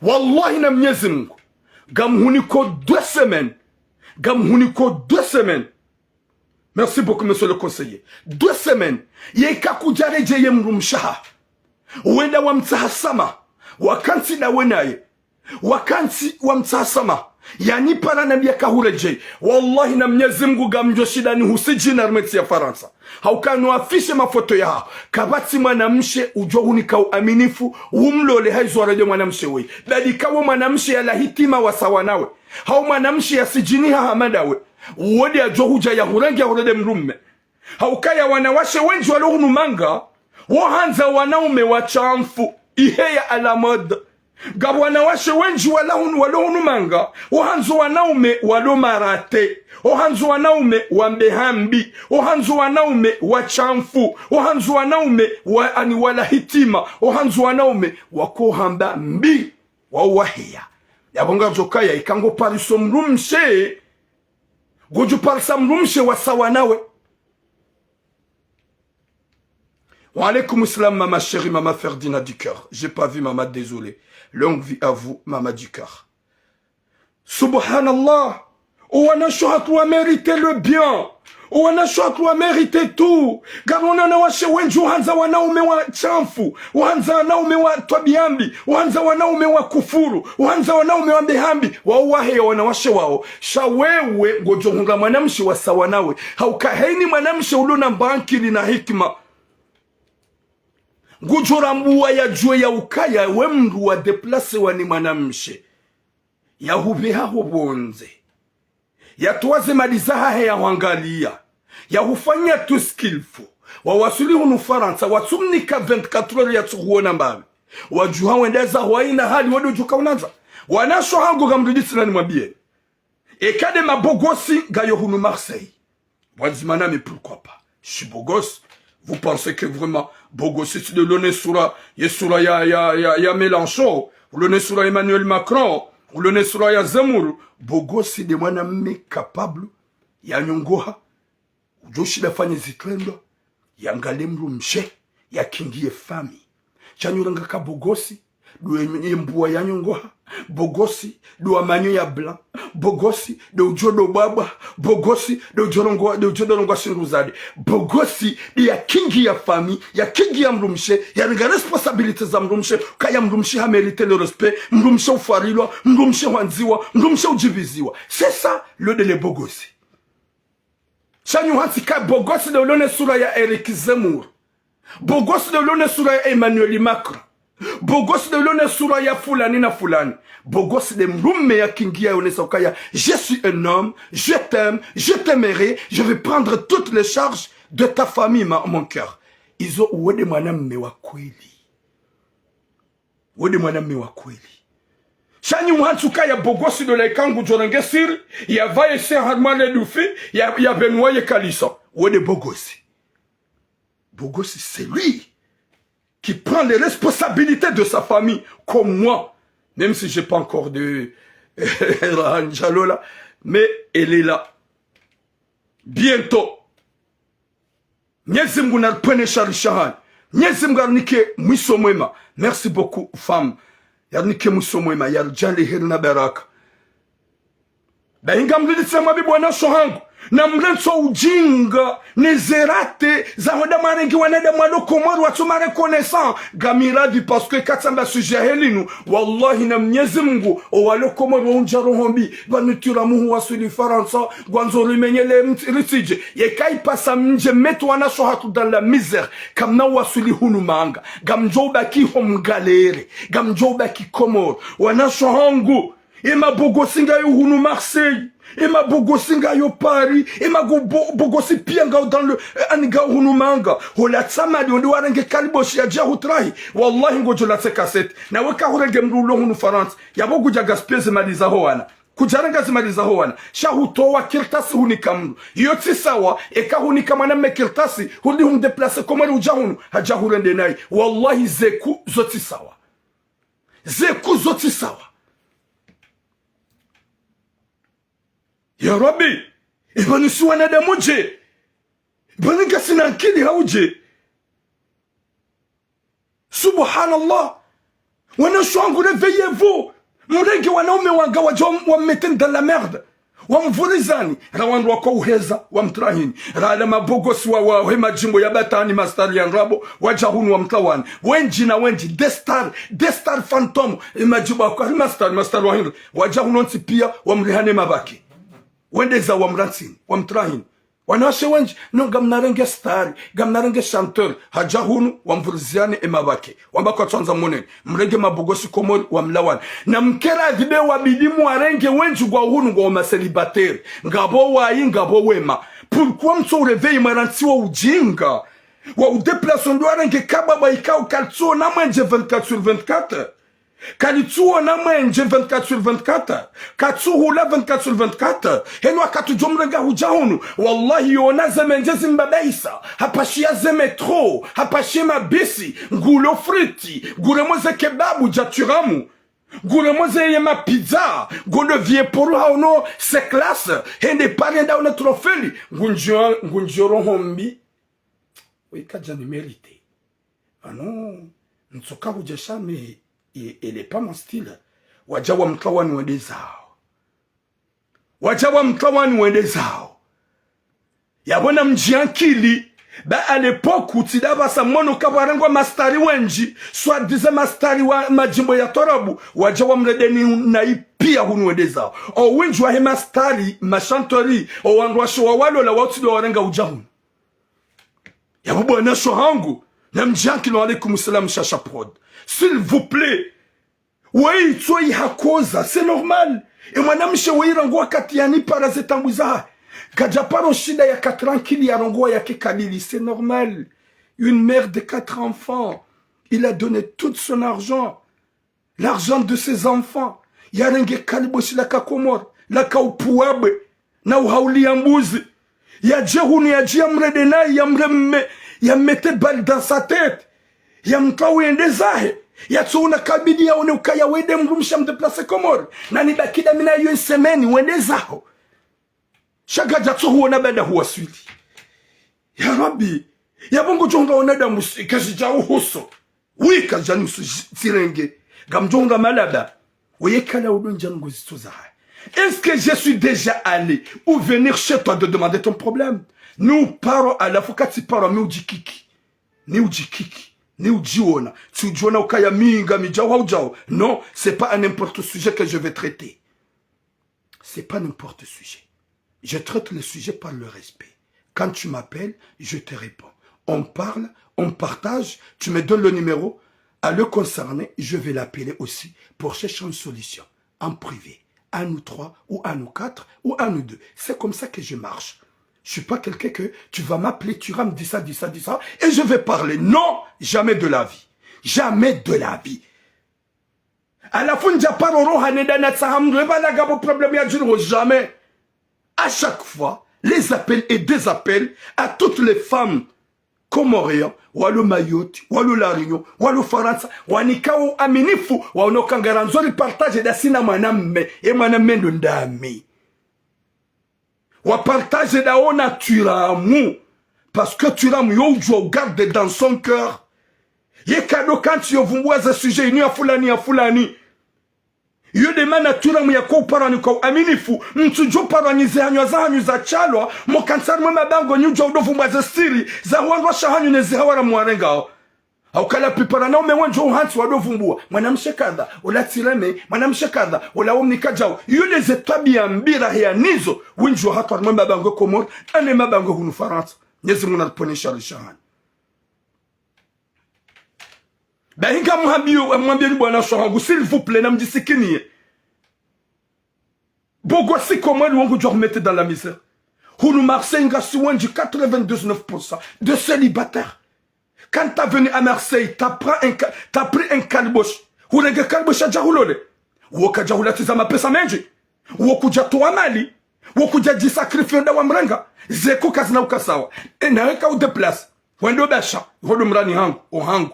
Wallahi na Mnyezi Mungu. Ngamhuniko deux semaines. Ngamhuniko deux semaines. Merci beaucoup, monsieur le conseiller. Deux semaines. Yeka kudja redjeye mdrumshe haho. Wenda wamtsaha samaha. Wakantsi ndawe naye. Wakantsi wamtsaha samaha. Yanipara nambiya ka huredjeyi. Wallahi na Mnyezi Mungu ngamdjo shinda nihusidjini harumwa entsi ya Farantsa. Hauka no afishe mafoto yaho. Kapvatsi mwanamshe udjo hunika uaminifu. Umlole haizo waredje mwanamshe woyi. Badi kawo mwanamshe yalawa hitima wasawa nawe. Hau mwanamshe yasidjini ha hama ndawe. Wodi yadjo hudja yahurenge yahurende mdrume. Haukaya wanawashe wendji walo hunu manga, wohandza wanaume washamfu, iheya à la mode. Ngapvo wanawashe wendji wala hunu, walo hunu manga, wohandzo wanaume walo marate, wohandzo wanaume wa mbeha mbi, wohandzo wanaume washamfu, wohandzo wanaume wa, ani wala hitima, wohandzo wanaume wakohamba mbi, wawaheya. Yapvo ngazokaya, ika ngo pariso mdrumshe, ngodjo parisa mdrumshe wasawa nawe. Wa alaykum salam, maman chérie, maman Ferdinand du cœur. J'ai pas vu, maman, désolé. Longue vie à vous, maman du cœur. Subhanallah. Owanawashe hatru wa mérité le bien. Owanawashe hatru wa mérité tout. Ngarona wanawashe wendji wohandza wanaume washamfu. Wohandza wanaume wa twabiya mbi. Wohandza wanaume wa kufuru. Wohandza wanaume wa mbeha mbi. Wawaheya wanawashe wawo. Sha wewe ngodjo hundra mwanamshe wasawa nawe. Hauka hayini mwanamshe ulo na mbankili na hikima. Ngudjo rambuwa yadjuwe ya ukaya we mdru wa déplacé wa ni mwanamshe. Yahupveha ho pvondze. Yatowa ze mali zahahe yahwangaliya. Yahufanya tout ce qu'il faut. Wawaswili hunu Farantsa, watsumnika vingt-quatre heures yatsuhuona mbapvi. Wadjuha wende zaho hayina hali wende udjuka unandza. Wanawashe hangu ngamrudjitsi nani mwambiye. Eka nde mabogosi ngayo hunu Marseille. Pvwadzima nami, pourquoi pas ? Je suis beau gosse. Vous pensez que vraiment, bogosi tsi nde ulone sura, ye sura ya, ya, ya, ya Mélenchon, ulone sura ya Emmanuel Macron, ulone sura ya Zemmour. Bogosi nde mwanamme capable, yanyongoha, udjo shinda fanye zitrendwa, yangaliye mdrumshe, yakingiye famille. Sha nyi uranga ka bogosi, ndo ye, ye mbuwa yanyongoha, bogosi, ndo wa manyo ya blanc, bogosi, ndo udjo ndo bwabwa, bogosi, ndo udjo rongowa, ndo udjo ndo rongowa shindru zade, bogosi, nde yakingiya famille, yakingiya mdrumshe, yarenga responsabilité za mdrumshe, kaya mdrumshe ha mérité le respect, mdrumshe ufwarilwa, mdrumshe hwandziwa, mdrumshe udjiviziwa. C'est ça, le, nde le bogosi. Sha nyi uhantsi ka bogosi nde ulone sura ya Eric Zemmour. Bogosi nde ulone sura ya Emmanuel Macron. Bogosi de lone sura ya fulani na fulani. Bogosi de mrume ya kingi ya onesa ukaya, je suis un homme, je t'aime, je t'aimerai, je vais prendre toutes les charges de ta famille, ma, mon cœur. Izo uwo de mwanamme wa kweli. Uwo de mwanamme wa kweli. Sha nyi muhantsi ukaya bogosi de la ikangu djorenge siri, ya vaye se harmale dufi, ya, ya venwa ye kalisa. Uwo de bogosi. Bogosi, c'est lui qui prend les responsabilités de sa famille, comme moi. Même si j'ai pas encore de Rahanjalola, mais elle est là. Bientôt. Mnyezi Mungu naripvwene shari shahani. Mnyezi Mungu yarinike mwiso mwema. Merci beaucoup, femme. Yarinike mwiso mwema, yaridjaanlie heri na baraka. Bahi ngamlilitse mwabi bwana sho hangu. Na mrentso ujinga, ne zerate, za hoda marenge wanadamu walo Komori watso ma reconnaissant. Ngamiradhi parce que katsamba sujet ya helinu. Wallahi na Mnyezi Mungu, o walo Komori wa undja roho mbi, pvanu tiramuhu waswili Farantsa, ngwandzo rimenyele mt-, ritsidje. Yeka ipasa mdje mettre wana sho hatru dans la misère, kamna waswili hunu manga. Ngamdjo ubaki ho mgalere, ngamdjo ubaki Komori. Wana sho hangu, e mabogosi ngayo hunu Marseille, e mabogosi ngayo Paris, e mago-, bo-, bogosi pia ngayo dans le, eh, ani ngayo hunu manga. Hola tsamadi onde warenge kaliboshi yadja hutrahi. Wallahi ngodjo latse cassette. Na weka hurenge mdru ulo hunu Farantsa. Yapvo kudja gaspiller ze mali zaho wana. Kudjarenga ze mali zaho wana. Sha hutowa kartasi hunika mdru. Iyo tsi sawa, eka hunika mwanamme kartasi, hurudi humdéplacer Komori udja hunu, hadja hurende nayi. Wallahi ze ku zo tsi sawa. Ze ku zo tsi sawa. Ya Rabbi, ipvanu si wanadamu dje? Ipvanu ngasina ankili hau dje? Subhanallah. Wana sho hangu, réveillez-vous. Mrenge wanaume wanga wadja wam-, wammettre dans la merde. Wamvurizani, ra wandru wako uheza, wamtrahini. Ra ala mabogosi wa, wa, he madjimbo ya batani, mastari ya ndrabo, wadja hunu wamtrahini. Wendji na wendji, des stars, des stars fantômes, e madjimbo yako, he mastari, mastari wa hindri. Wadja hunu wontsi pia, wamrihane mabaki. Wendeza wamrantsini, wamtrahini. Wanawashe wendji, no, ngamnarenge stari, ngamnarenge chanteur, hadja hunu, wamvuriziane e mabaki. Wamba kwatsandza moneni, mrenge mabogosi Komori, wamlawana. Na mkeradhi be wabidi mwarenge wendji ngwa hunu ngwa ma célibataire. Ngapvo wayi, ngapvo wema. Pourquoi mtso uréveiller mwarantsiwa ujinga? Wa udéplacer ndo warenge kababa ikao kalitsuona mwendje vingt-quatre sur vingt-quatre. Kalitsuona mwendje vingt-quatre sur vingt-quatre. Katsuhula vingt-quatre sur vingt-quatre. Heno wakati djo mrenga hudja hunu. Wallahi yona ze mendje zimbabaisa. Hapashia ze métro. Hapashia mabisi. Ngulo friti. Nguremo ze kebabu dja tiramu. Nguremo ze ye mapizza. Ngondo vieux poro haono se classe. Hende pare nda ona trofeli. Ngundjo, ngundjo roho mbi. Oui, kadja ni mérité. Ah non, ntsoka hudja sha mi, e, elle est pas mon style. Wadja wamtrahini wende zawo. Wadja wamtrahini wende zawo. Yapvo na mdji ankili, ba à l'époque, utsi dapvasa mwono kapvarengwa mastari wendji, soi-disant mastari wa madjimbo ya twarabu, wadja wamredeni na ipia hunu wende zawo. O wendji wahe mastari, ma chanteur, o wandru washe wa walola, wa utsi do warenga udja hunu. Yapvo bwana sho hangu, na mdji ankili, wa alaykum salam, Shasha Prod. S'il vous plaît. Weyi tsoyi hakoza, c'est normal. E mwanamshe weyi rangu wakati yanipara ze taabu zahe. Kadja paro shinda yaka tranquille yarongowa yake kabili, c'est normal. Une mère de quatre enfants. Il a donné tout son argent. L'argent de ses enfants. Yarenge kaliboshi laka Komori, laka upvuwabwe, na uhauli ya mbuzi. Yadje hunu yadje yamrende nayi, yamreme, yammettre balle dans sa tête. Yamtwaye yende zahe. Yatsoona kabidi yaone ukaya wende mdrumshe amdéplacer Komori. Na nibaki dami naye une semaine, wende zaho. Sha kadja tsohuona baada huwaswili. Ya Rabbi, yapvo ngodjo nga wanadamu si, kazidja uhusu. Oui, kazidja nusu zi-, zirenge. Ngamdjo nga malaba. Weye kala udo ndja nungo zitso zahahe. Est-ce que je suis déjà allé ou venir chez toi de demander ton problème? Ni uparo, halafu katsi paro mi udjikiki. Ni udjikiki. Ni udjiona. Tsi udjiona ukaya mi ngamidjao hau djao. Non, c'est pas à n'importe sujet que je vais traiter. C'est pas n'importe sujet. Je traite le sujet par le respect. Quand tu m'appelles, je te réponds. On parle, on partage, tu me donnes le numéro. à le concerner, je vais l'appeler aussi pour chercher une solution en privé, à nous trois ou à nous quatre ou à nous deux. C'est comme ça que je marche. Je suis pas quelqu'un que tu vas m'appeler, tu vas me dire ça, dire ça, dire ça, et je vais parler. Non, jamais de la vie. Jamais de la vie. Halafu ndja paro roha nenda na tsaha mndru, epvala ngapvo problème ya djiriho, jamais. À chaque fois, les appels et des appels à toutes les femmes comoriennes, walo Mayotte, walo La Réunion, walo Farantsa, wanikao uaminifu, waono uka ngarandzo ri partage dasi na mwanamme, e mwanamme ndo ndami. Wa partage dawo na Thuram. Parce que Thuram yo udjuwa u garde dans son cœur. Ye kado kantsi yo vumbuwa ze sujet inu ya fulani ya fulani. Yo de mana Thuram yako uparani kwa uaminifu. Mtsudjo parani ze hanywa za hanyu za shalwa, mo kantsi harimwa e mabangwe nyi udjuwa udo vumbuwa ze siri za wandru washe hanyu ne ze hawara mwarengao. Hauka la plupart wanaume wendji uhantsi wado vumbuwa mwanamshe kadha, ola tsi reme, mwanamshe kadha, ola womnika djau. Yo de ze twabiya mbi rahe ya nizo, wendji wahatru harimwa e mabangwe Komori, ane mabangwe hunu Farantsa. Mnyezi Mungu nariponeshe risha hanyu. Bahi ngamhambiyo, mwambiyeni bwana sho hangu, s'il vous plaît, namdjisikiniye. Bogosi Komori wo ngudjo hu mettre dans la misère. Hunu Marseille ngasi wendji quatre-vingt-dix-neuf pour cent de célibataires. Quand t'as venu à Marseille, t'as pris un ka-, t'as pris un kaliboshi. Hurenge kaliboshi hadja hulole. Wo kadja hula tsi za mapesa mendji. Wo kudja towa mali. Wo kudja dji sacrifier nda wamrenga. Ze ko kazina uka sawa. E nawe ka u déplacer. Hwende Basha, hwende mrani hangu, o hangu.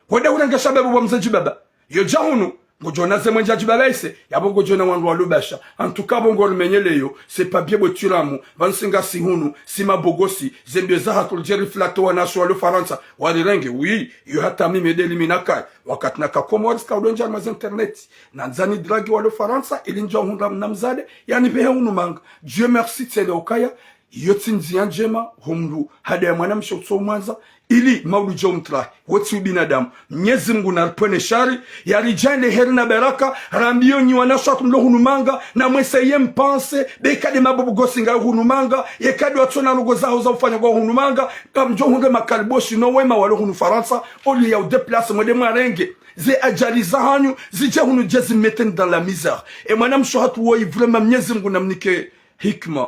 Hwende hurenge shababu wa mze Djibaba. Yo dja hunu, ngodjo ona ze mwendje Djibaba ise, yapvo ngodjo ona wandru walo Basha. En tout cas, pvo ngori menyeleyo, c'est pas bien bo Thuram, pvanu si ngasi hunu, si mabogosi, ze mbio zahatru ridje ri flatter wanashe walo Farantsa, warirenge, oui, yo hata mi medeli mi nakaya. Wakati naka Comores ka udo ndja harimwa ze internet. Nandzani drague walo Farantsa, ili ndja hundra mna mzade, yani pvehe hunu manga. Dieu merci, tsele ukaya, iyo tsi ndziya ndjema, ho mndru hadaya mwanamshe utso mwandza, ili maudu dje umtrahi, wo tsi ubinadamu. Mnyezi Mungu naripvwene shari, yaridjaanlie heri na baraka, rambiyo nyi wanashe hatru mlo hunu manga, namweseye mpanse, be kade mabogosi ngayo hunu manga, ye kade watsona ndrongo zaho za ufanya ngwao hunu manga, ngamdjo hundre makaliboshi no wema walo hunu Farantsa, au lieu ya udéplacer mwende mwarenge ze ajali zahanyu, zidje hunu dje zimettre dans la misère. E mwanamshe hatru woyi, vraiment, Mnyezi Mungu namnike hikma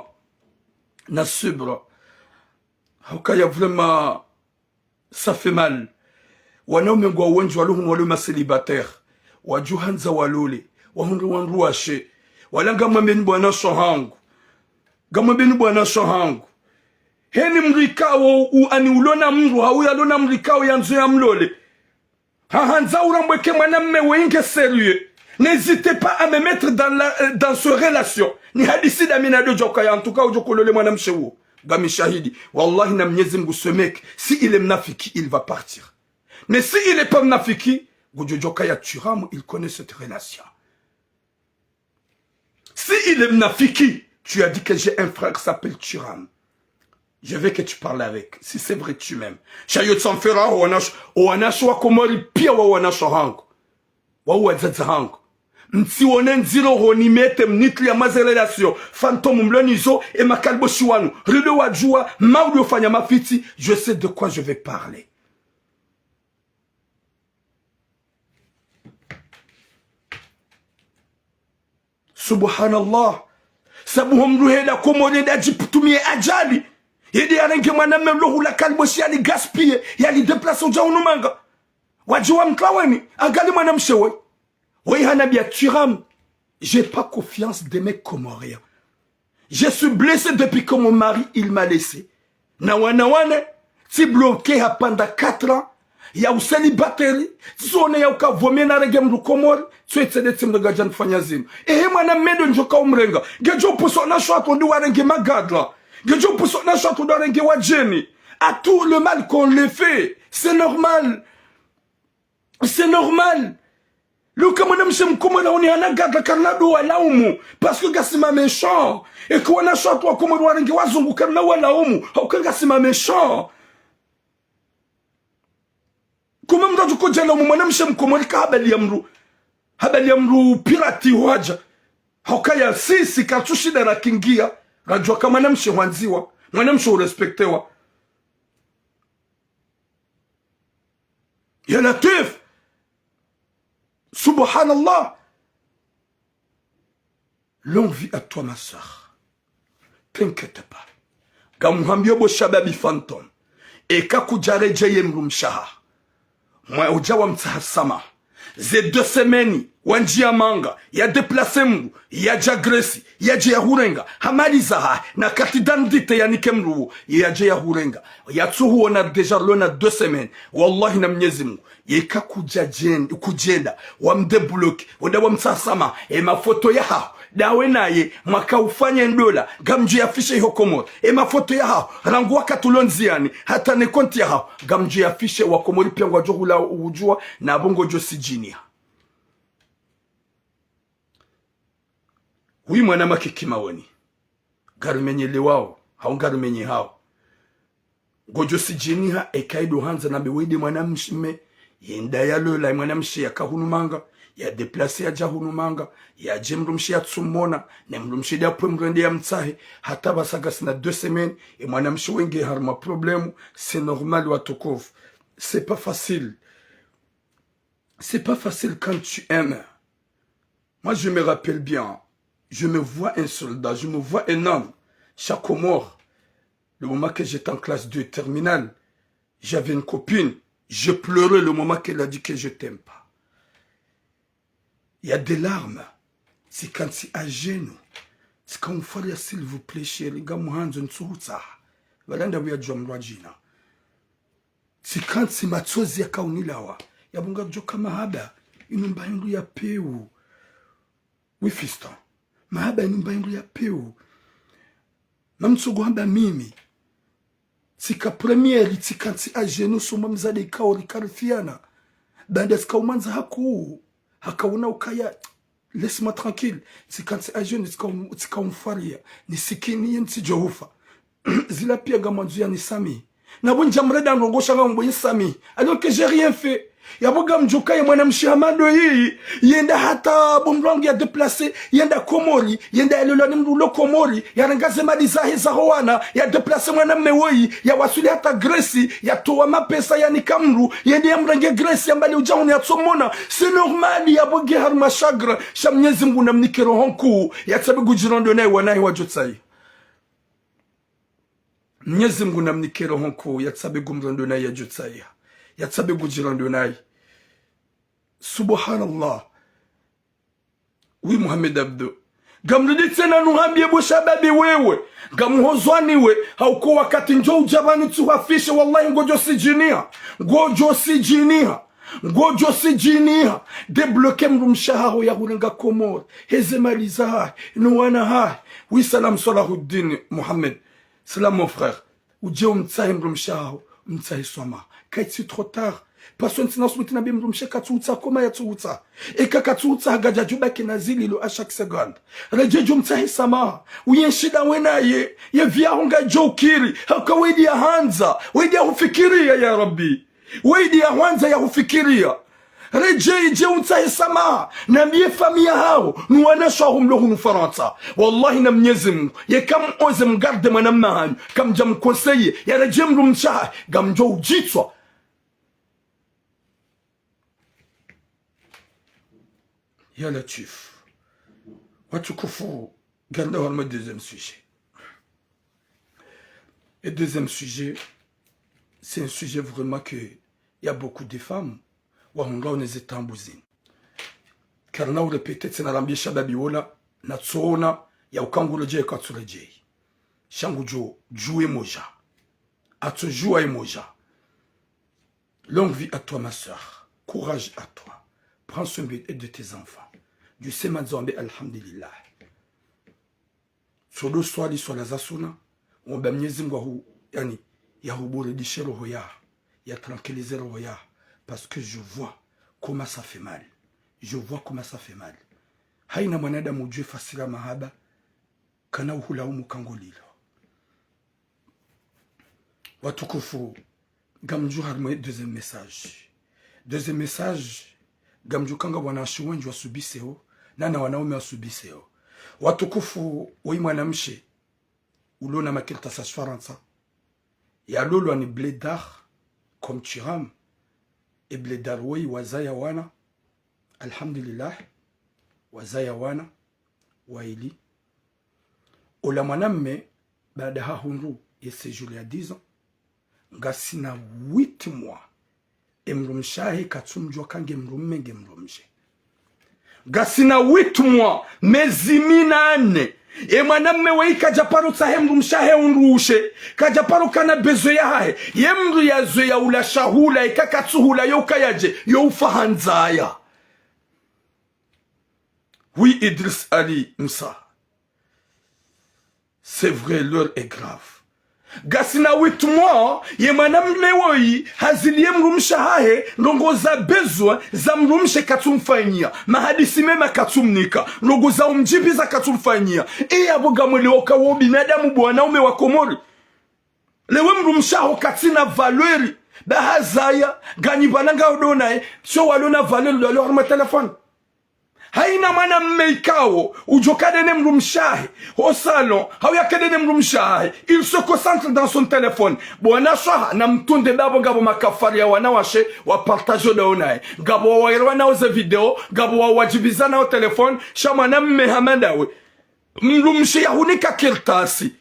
na subra. Hukaya vraiment, ça fait mal. Wanaume ngwao wendji walo hunu walo ma célibataires. Wadjo handza walole. Wahundre wandru washe. Wala ngamwambeni bwana sho hangu. Ngamwambeni bwana sho hangu. Heni mdru ikao u-, ani ulo na mndru, hau yalo na mdru ikao yandzo yamlole. Hahandza urambwe ke mwanamme we inge sérieux. N'hésitez pas à me mettre dans la, euh, dans ce relation. Nihadisi dami na dodjo kaya, en tout cas, udjo kulole mwanamshe uwo. Ngami shahidi. Wallahi na Mnyezi Mungu, ce mec, si il est mnafiki, il va partir. Mais si il est pas mnafiki, ngudjo djo kaya Thuram, il connaît cette relation. Si il est mnafiki, tu as dit que j'ai un frère qui s'appelle Thuram. Je veux que tu parles avec. Si c'est vrai, tu m'aimes. Sha yo tsamfera, o wanashe, o wanashe wa Komori pia wa wanashe hangu. Wa wadzadze hangu. Mtsione ndziro ho ni mettre mnitriya mwa ze relation fantôme mlo nizo, e makaliboshi wanu. Rido wadjuwa, maudu ufanya mafitsi, je sais de quoi je vais parler. Subhanallah. Sabu ho mndru heda Komori heda djipvutumiye ajali. Hede yarenge mwanamme mlo hula kaliboshi yali gaspiller, yali déplacer udja hunu manga. Wadji wa mtraweni, angali mwanamshe woyi. Woyi hanambiya Thuram, j'ai pas confiance des mecs comoriens. Je suis blessé depuis que mon mari, il m'a laissé. Na wana wane, tsi bloqué ha pendant quatre ans, ya u célibataire, tsi sone ya uka vomye na renge mndru Komori, tsi wetsede tsi mndru ngadja nifanya zinu. Ehe mwanamme ndo ndjo ka umrenga. Ngedjo puso na shwatu ndi warenge magadra. Ngedjo puso na shwatu ndi warenge wadjeni. À tout le mal qu'on le fait, c'est normal. C'est normal. Luka mwanamshe mkomori huni hana gadra karina do walaumu. Parce que ngasi ma méchant. Eka wanashe hatru wa Komori warenge wazungu karina walaumu. Hauka ngasi ma méchant. Kuma mndru atsukodja laumu mwanamshe mkomori ka habali ya mndru. Habali ya mndru pirate hwadja. Haukaya sisi katsushinda rakingiya. Radjuwa ka mwanamshe hwandziwa. Mwanamshe urespectewa. Ya Latwif. Subhanallah. Longue vie à toi, ma sœur. T'inquiète pas. Ngamhambio bo shababi Fantôme. Eka kudjaredjeye mdrumshe haho, mwa udja wamtsaha samaha. Ze deux semaines, wandjia manga, ya déplacer mdru, yadja Grèce, yadje yahurenga, ha mali zahahe, na carte d'identité yanike mdru wo, yadje yahurenga. Yatsuhuona déjà lona deux semaines. Wallahi na Mnyezi Mngu, yeka kudja djen-, kudjenda, wamdébloquer, wenda wamtsaha samaha, e mafoto yahaho, ndawe naye, mwaka ufanya ndola, ngamdjo yafishe iho Komori. E mafoto yahaho, rangu wakati ulo ndziani, hata ne compte yahaho, ngamdjo yafishe wa Komori pia ngwadjo hula udjua, na bo ngodjo sidjiniha. Wi mwana makiki maoni. Ngarumenyelewao, hau ngarumenyehao. Ngodjo sidjiniha eka ido handza nambe wende mwanamshe, yenda yalola mwanamshe yaka hunu manga, ya déplacer yadja hunu manga, yadje mdrumshe yatsumona, ne mdrumshe ndapvo mdru yende yamtsahe, hata pvasa ngasina deux semaines, e mwanamshe wenge harumwa problème, c'est normal watukufu. C'est pas facile. C'est pas facile quand tu aimes. Moi, je me rappelle bien. Je me vois un soldat, je me vois un homme. Chaque mort, le moment que j'étais en classe deux terminale, j'avais une copine. Je pleurais le moment qu'elle a dit que je t'aime pas. Il y a des larmes. Tsikantsi à genoux. Tsika umfaria, s'il vous plaît, chérie, ngamhandzo ntsuhutsaha. Pvala ndapvo yadjua mdru adjina. Tsikantsi matsozi yakaunilawa. Yapvo ngadjoka mahaba, inu mba hindru ya pewu. Oui, fiston. Mahaba inu mba hindru ya pewu. Mamtsogo hamba mimi. Tsika première, tsikantsi à genoux, suma mdzadze ikao rikarifiana. Baanda tsika umwandza hakuu. Hakauna ukaya, laisse-moi tranquille. Tsikantsi à genoux, tsika um-, tsika umfaria. Nisikini ye ntsidjo ufa. Zila pia ngamwandzo yanisamihi. Na bo ndjamrenda ndrongoo sha ngambo yinisamihi. Alors que j'ai rien fait. Yapvo ngamdjoka ye mwanamshe hama ndo yiyi. Yenda hata bo mdru wangu ya déplacer. Yenda Komori. Yenda yalolwa ni mdru ulo Komori. Yarenga ze mali zahe zaho wana. Ya déplacer mwanamme woyi. Yawaswili hata Grèce. Yatowa mapesa yanika mdru. Yende yamrenge Grèce. Yambali udja hunu yatsomona. C'est normal. Yapvo nge harumwa chagrin. Sha Mnyezi Mngu namnike roho nkuu. Yatsabe ngudjirando naye wanahe wadjotsaha. Mnyezi Mngu namnike roho nkuu, yatsabe ngumrando naye yadjotsaha. Yatsabe ngudjirando naye. Subhanallah. Oui, Mohamed Abdou. Ngamrudi tsena nuhambie bo shababi wewe. Ngamhozwani we. Hauka wakati ndjo udja pvanu tsuhafishe, wallahi ngodjo sidjiniha. Ngodjo sidjiniha. Ngodjo sidjiniha. Débloquer mdrumshe haho yahurenga Komori. Heze mali zahahe. No wana hahe. Oui, salam Salahuddin Mohamed. Salam mon frère. Udje umtsahe mdrumshe haho, umtsahe swamaha. Kayitsi trop tard. Parce que ntsina subuti nambe mdrumshe katsuhutsaha, comment yatsuhutsaha. Eka katsuhutsaha ngadjadjo baki na zililo à chaque seconde. Redjeyi umtsahe swamaha. Uyenshi ndawe naye. Ye vie yaho ngayidjo ukiri. Hauka wendi yahandza. Wendi yahufikiria ya Rabbi. Wendi yahwandza yahufikiria. Redjeyi dje umtsahe swamaha, nambie famiyi yahaho, no wanashe waho mlo hunu Farantsa. Wallahi na Mnyezi Mngu, yeka mwoze mgarde mwanamme hanyu, kamdja mconseiller, yaredjeyi mdrumshe hahe, ngamdjo udjitswa. Ya Latwif. Watukufu, ngarenda harumwa deuxième sujet. Et deuxième sujet, c'est un sujet vraiment que il y a beaucoup de femmes wahundrao ne ze taabu zinu. Karina urépéter tsena, rambie shababi wola, natsoona, yauka nguredjeyi, katsuredjeyi. Sha ngudjo djuwa ye moja. Atsodjuwa ye moja. Longue vie à toi, ma sœur. Courage à toi. Prends soin de, de tes enfants. Djuse mandza wambe alhamdulillah. Tsodo swali swala za suna, womba Mnyezi Mngu yahu, yaani, yahuburidishe roho yaho, ya tranquilliser roho yaho, parce que je vois comment ça fait mal. Je vois comment ça fait mal. Haina mwanadamu udjuwa fasiri ya mahaba, kana uhulaumu ka ngolilo. Watukufu, ngamdjo harumwa deuxième message. Deuxième message, ngamdjo kanga wanawashe wendji wasubiseo, nana wanaume wasubiseo. Watukufu, woyi mwanamshe, ulo na makartasi ya Farantsa, yalolwa ni blédard, comme Thuram, e blédard woyi wazaya wana, Alhamdulillah, wazaya wana waili. Ola mwanamme, baada hahundru ye séjour ya dix ans, ngasina huit mois, e mdrumshe wahe katsumdjuwa ka nge mdrumme nge mdrumshe. Ngasina huit mois, mezi minane. E mwanamme weyi kadjaparo tsaha e mdrumshe wahe undrushe, kadjaparo kana besoin yahahe. Ye mdru yazwe ya ula shahula, eka katsuhula yo ukaya dje, yo ufa ha ndzaya. Oui, Idriss Ali Msa. C'est vrai, l'heure est grave. Ngasina huit mois, ye mwanamme woyi hazili ye mdrumshe wahahe, ndrongo za besoin za mdrumshe katsumfanyia, mahadisi mema katsumnika, ndrongo za umdjibiza katsumfanyia. E yapvo ngamwelewo ka wo binadamu bo wanaume wa Komori. Lewo mdrumshe waho katsina valeur, ba hazaya, nganyi pvala ngaho ndo naye, sho walo na valeur ndo walo harumwa téléphone. Hayina mwanamme ikao udjo kaya nde ne mdrumshe wahe ho salon, hau yakaya nde ne mdrumshe wahe, il se concentre dans son téléphone. Bo wanaswaha, namtunde ndapvo ngapvo makafari ya wanawashe wa partage ndawo naye, ngapvo wawayirwa nao ze video, ngapvo wawadjibiza nao téléphone. Sha mwanamme hama ndawe, mdrumshe yahunika kartasi.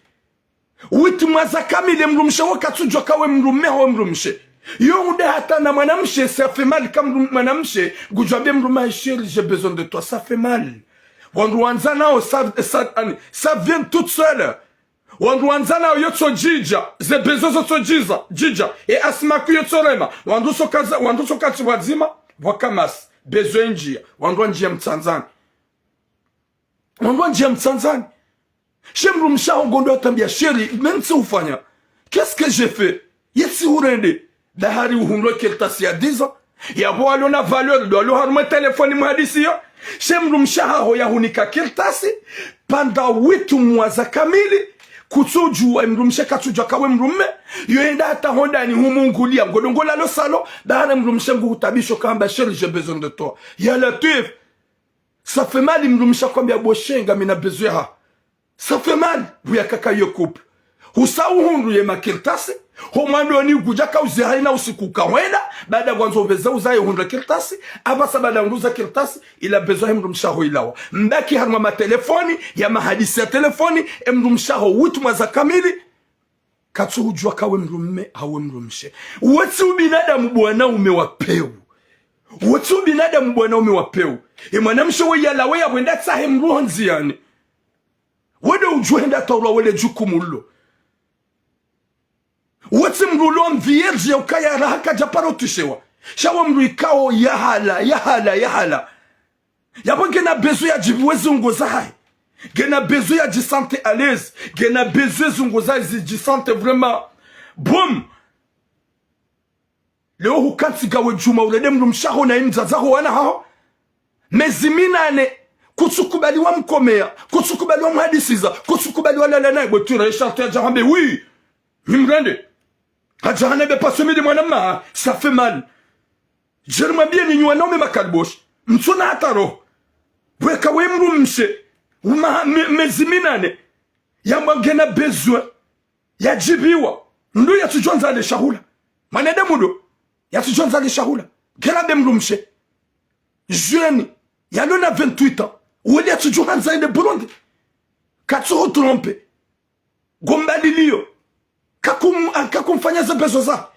Huit mois za kamili, mdrumshe wo katsudjuwa ka we mdrumme hau we mdrumshe. Yo unde hata na mwanamshe, ça fait mal ka mdrum-, mwanamshe ngudjuwa mbe mdrumme wahe: chérie, j'ai besoin de toi. Ça fait mal. Wandru wandzanao, ça, ça, ani, ça vient tout seul. Wandru wandzanao yo tso djidja, ze besoin zo tso djiza, djidja. E asmaku yo tso rema, wandru tso kaza, wandru tso katsi wadzima, wakamasi, besoin ndjia, wandru wandjia mtsandzani. Wandru wandjia mtsandzani. She mdrumshe waho ngondo yatambia: chérie, me ntsi ufanya? Qu'est-ce que j'ai fait? Yetsi urende. Ndahari uhundru kartasi ya dix ans. Yapvo walo na valeur ndo walo harumwa téléphone muhadisi yo. She mdrumshe waho yahunika kartasi, pendant huit mois za kamili, kutsudjuwa, mdrumshe katsudjuwa ka we mdrumme, yo yenda hata hondani humungulia, ngondo ngola lo salon, ndahari mdrumshe nguhutabisho kamba: chérie, j'ai besoin de toi. Ya Latwif. Ça fait mal, mdrumshe akwambia: bo chérie, ngami na besoin yaho. Ça fait mal, huyakaka yo couple. Husa uhundru ye makartasi, ho mwandoni ngudja kauze hayina usiku kahwenda, baada ngwandzo upveze uzaye uhundru kartasi, apvasa baada hundru za kartasi, il a besoin he mdrumshe waho ilawa. Mbaki harumwa matelefoni, ya mahadisi ya telefoni, e mdrumshe waho huit mois za kamili, katsuhudjuwa ka we mdrumme hau we mdrumshe. Wetsi ubinadamu bo wanaume wa pewu. Wetsi ubinadamu bo wanaume wa pewu. E mwanamshe we yalawe ya hwenda tsahe mdru ho ndziyani. Wende udjuhenda taula wele djukumu lilo. Wetsi mdru ulo mvierge ya ukaya raha kadja paro tushewa. Sha we mdru ikao yahala, yahala, yahala. Yapvo ngena besoin ya djibiwe ziungo zahahe. Ngena besoin ya djisente à l'aise. Ngena besoin ziungo zahahe zidjisente vraiment. Boum. Leo hukantsi ngawe djuma urende mdrumshe waho na imdzadze waho wana haho. Mezi minane. Kutsukubali wa mkomeya. Kutsukubali wa mhadisiza. Kutsukubali wa lala naye. Bwe tu raye sharti ya djahambe: oui. Nimrende. Hadja hana be paso midi mwana mma, ça fait mal. Djeri mwambie ninyi wanaume makaliboshi. Mtsuna hata roho. Bwe ka we mdrumshe. Uma me-, mezi minane. Yamba ngena besoin ya djibiwa. Mdru yatsudjo andza ale shahula. Mwanadamu ndo. Yatsudjo andza ale shahula. Ngena be mdrumshe. Jeune. Yalo na vingt-huit ans. Wele yatsudjo andza ende Burundi. Katsuhu tromper. Ngombaliliyo. Kakum-, kakumfanya ze besoin za.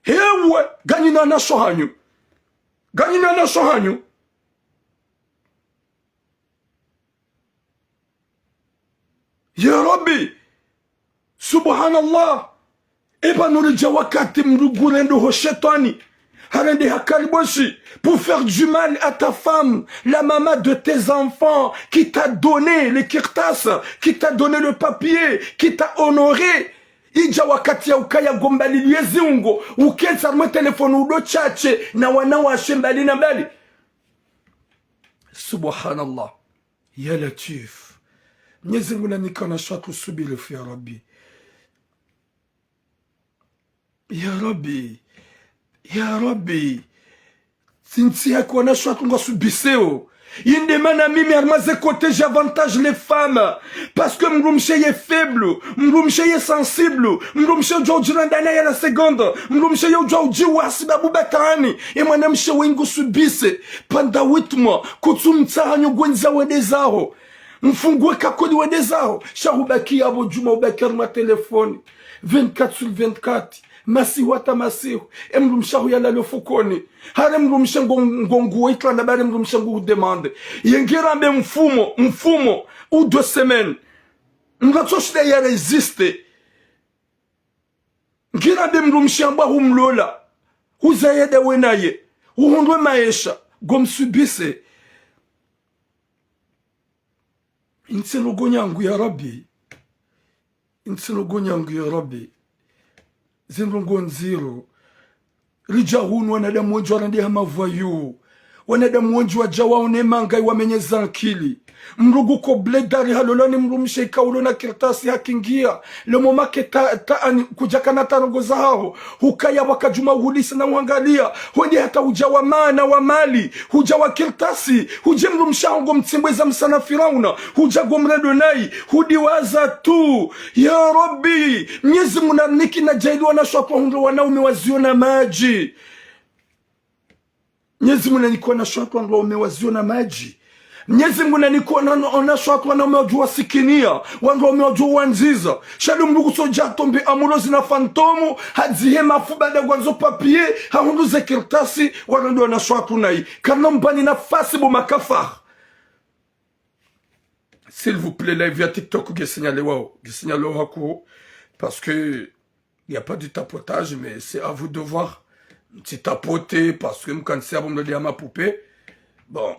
Hewe, nganyi na wanashe wahanyu. Nganyi na wanashe wahanyu. Ya Rabbi. Subhanallah. Eba nuri dja wakati mdru ngurendo ho shetwani. Harende hakaliboshi, pour faire du mal à ta femme, la maman de tes enfants, qui t'a donné les kirtas, qui t'a donné le papier, qui t'a honoré. Idja wakati ya ukaya ngombaliliye ziungo, ukentsi harumwa telefoni udo chache, na wanawashe mbali na mbali. Subhanallah. Ya Latwif. Mnyezi Mngu nanika wanashe watru subira, ya Rabbi. Ya Rabbi, ya Rabbi, tsi ntsi haki wanashe watru ngwasubiseo. Inde mana mimi harumwa ze côté j'avantage les femmes. Parce que mdrumshe ye faible, mdrumshe ye sensible, mdrumshe udjua udjirandana ya la seconde, mdrumshe ye udjua udjiwa hasibabu batani. E mwanamshe we ngu subissé pendant huit mois, kutsu mtsaha nyo ngwendza wende zaho. Mfungue kakoli wende zaho. Sha hubaki yapvo djuma hubaki harumwa téléphone. Vingt-quatre sur vingt-quatre. Masihu hata masihu. E mdrumshe aho yalalo fukoni. Hare mdrumshe ngo, ngo, nguwo itranda, bare mdrumshe ngu demande. Ye ngirambe mfumo, mfumo, ou deux semaines. Mdru atso shinda ya résister. Ngirambe mdrumshe amba humlola. Huza yende we naye. Uhundre maesha. Ngo msubissé. Ntsi ndrongo nyangu ya Rabbi. Ntsi ndrongo nyangu ya Rabbi. Zindrongo ndziro. Ridja hunu wanadamu wendji warendeha mavoyous. Wanadamu wendji wadja waone manga iwamenyeza ankili. Mdru ngu ko bledari halolwa ni mdrumshe ikao ulo na kartasi hakingia. Leo mo make ta, ta, ani, kudjakana ta ndrongo zahaho. Hukaya wakadjuma uhulisa na uangalia. Hwende hata hudja wa maana wa mali. Hudja wa kartasi. Hudje mdrumshe aho ngo mtsimbwe za msa na Firauna. Hudja ngo mrendo nayi. Hudiwaza tu. Ya Rabbi. Mnyezi Mungu narinike nadjaaliwa na shwatwa hundro wanaume wazio na madji. Mnyezi Mungu nanike wanashe watru wandru waume wazio na madji. Mnyezi Mungu nanike wana-, wanashe watru wanaume wadjuwa wasikinia, wandru waume wadjuwa wandziza. Sha ndo mdru kutsodja tombe amulozi na fantôme, hadzihe mafu baada ngwandzo papier, hahundru ze kartasi, warende wanashe watru nayi. Karina mbani nafasi bo makafar. S'il vous plaît, live ya TikTok, nge signalé wao. Nge signalé wao haku. Parce que il y a pas de tapotage, mais c'est à vous de voir. Mtsi tapoter, parce que mkansi abo mlodi ya mapoupée. Bon,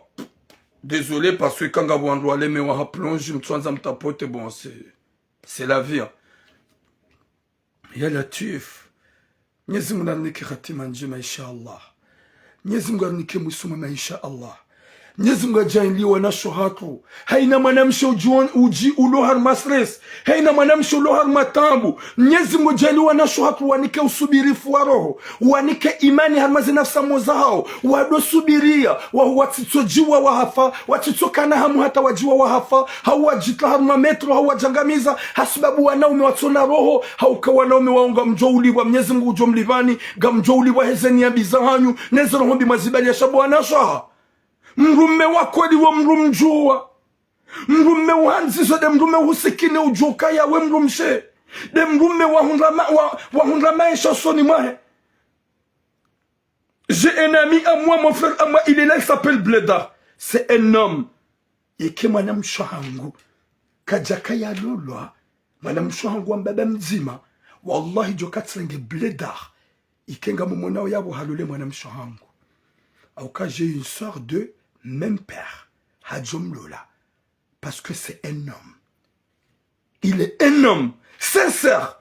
désolé, parce que quand ngapvo wandru walemewa ha plonge, mtsandza mtapoter, bon, c'est, c'est la vie, hein. Ya Latwif. Mnyezi Mungu narinike hatima ndjema, insha Allah. Mnyezi Mungu narinike mwiso mwema, insha Allah. Mnyezi Mungu nadjaaliye wanashe hatru. Haina mwanamshe udji, udji ulo harumwa stress. Haina mwanamshe ulo harumwa taabu. Mnyezi Mungu nadjaaliye wanashe hatru wanike usubirifu wa roho. Wanike imani harumwa ze nafsi zahao. Wado subiria. Wa, watsitsodjiwa wahafa. Watsitsokana hamu hata wadjiwa wahafa. Hau wadjitra harumwa metro, hau wadjangamiza, hasibabu wanaume watsona roho, hauka wanaume wao ngamdjo ulipvwa, Mnyezi Mungu udjo mlipvani, ngamdjo ulipvwa heze niya mbi zahanyu, neze roho mbi mwazibaliya sha bo wanashe waha. Mdrume wa kweli wo mdru mdjuwa. Mdrume uhandzizo nde mdrume uhusikini udjuwa ukaya we mdrumshe. Nde mdrume wahundra ma-, wa-, wahundra maesha usoni mwahe. J'ai un ami à moi, mon frère à moi, il est là, il s'appelle Blédard. C'est un homme. Yeke mwanamshe hangu. Kadjakaya lolwa. Mwanamshe hangu wa mbaba mdzima. Wallahi, djo katsirenge Blédard. Yeke ngamumwonao yapvo halole mwanamshe hangu. Hauka j'ai une sœur de même père. Hadjo mlola. Parce que c'est un homme. Il est un homme sincère.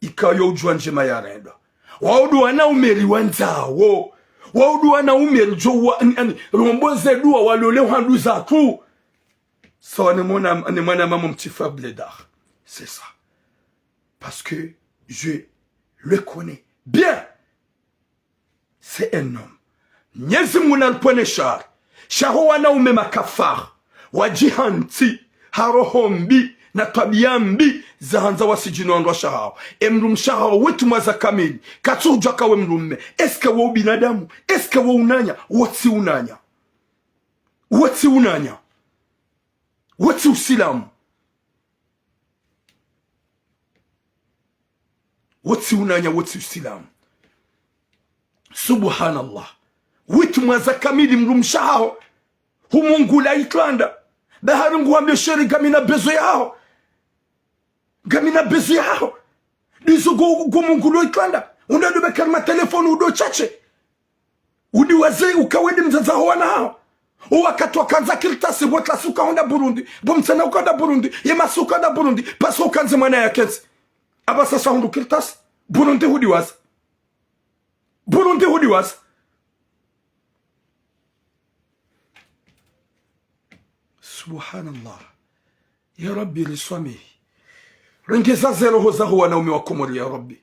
Ikao udjuwa ndjema yarendwa. Wao ndo wanaume riwandzao. Wao ndo wanaume ridjo wa, ani, ani, romboze dua walole hwandru zatru. Sawa ne mwana, ne mwana mama mtsifa Blédard. C'est ça. Parce que je le connais bien. C'est un homme. Mnyezi Mungu naripvwene shari. Sha ho wanaume makafar. Wadjihantsi. Ha roho mbi. Na twabiya mbi. Zahandza wasidjini wandru washe hao. E mdrumshe hao. Wetru mwaza kamili. Katsu udjuwa ka we mdrume. Est-ce que wo ubinadamu? Est-ce que wo unanya? Wo tsi unanya. Wo tsi unanya. Wo tsi usilamu. Wo tsi unanya, wo tsi usilamu. Subhanallah. Wetru mwaza kamili mdrumshe hao. Humungula itranda. Bahari nguhambio chéri ngamina besoin yaho. Ngamina besoin yaho. Ndizo ngo, ngo mungulo itranda. Unda ndo beka harumwa téléphone udo chache. Udiwaze uka we nde mdzadze ho wana hao. O wakati wakandza kartasi, bo tlasi ukahundra Burundi. Bo mtsana ukahundra Burundi. Ye masi ukahundra Burundi. Pasi ukandze mwana ya kentsi. Apvasa sha hundru kartasi. Burundi hudiwaza. Burundi hudiwaza. Subhanallah. Ya Rabbi, riswamihi. Rengeza ze roho zaho wanaume wa Komori, ya Rabbi.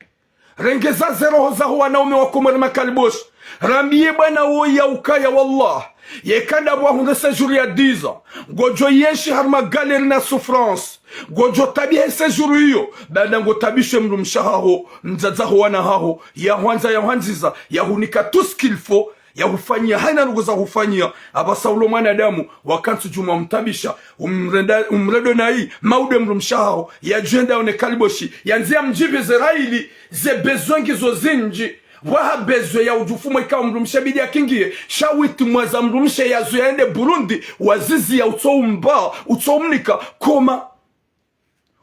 Rengeza ze roho zaho wanaume wa Komori makaliboshi. Rambiye bwana woyi ya ukaya wallah, yeka ndapvo wahundre séjour ya dix ans, ngodjo yenshi harumwa galère na souffrance, ngodjo tabiha séjour iyo, baanda ngotabishe mdrumshe haho, mdzadze haho, wana haho, yahwandza, yahwandziza, yahunika tout ce qu'il faut, yahufanyiya, hayina ndrongoo za hufanyiya, apvasa ulo mwanadamu, wakantsi djumwa umtabisha, umrenda, umrendo nayi, maude mdrumshe haho, yadjenda one kaliboshi, yandzi yamdjipvi ze rahili, ze besoin ngizo zindji, pvwaha besoin ya udjufu mwe ikao mdrumshe bidi yakingiye, sha witi mwaza mdrumshe yazo yaende Burundi, wazizi ya utso umba, utso umnika, comment ?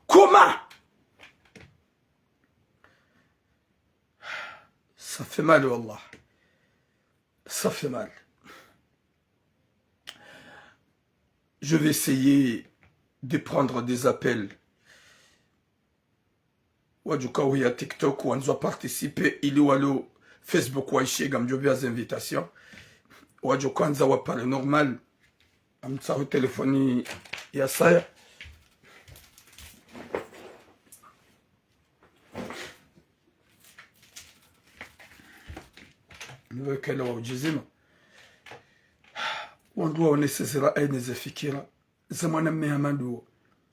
Comment ? Ça fait mal, wallah. Ça fait mal. Je vais essayer de prendre des appels. Wadjo ka uhiya TikTok, wandzo wa participer, ili walo Facebook waishiye, ngamdjo pviya ze invitation. Wadjo ka wandza wa parler normal. Ngamtsaho telefoni ya saya. Niwekele wa udjizima. Wandru waonese ze rahili ne ze fikira za mwanamme hama ndo wo.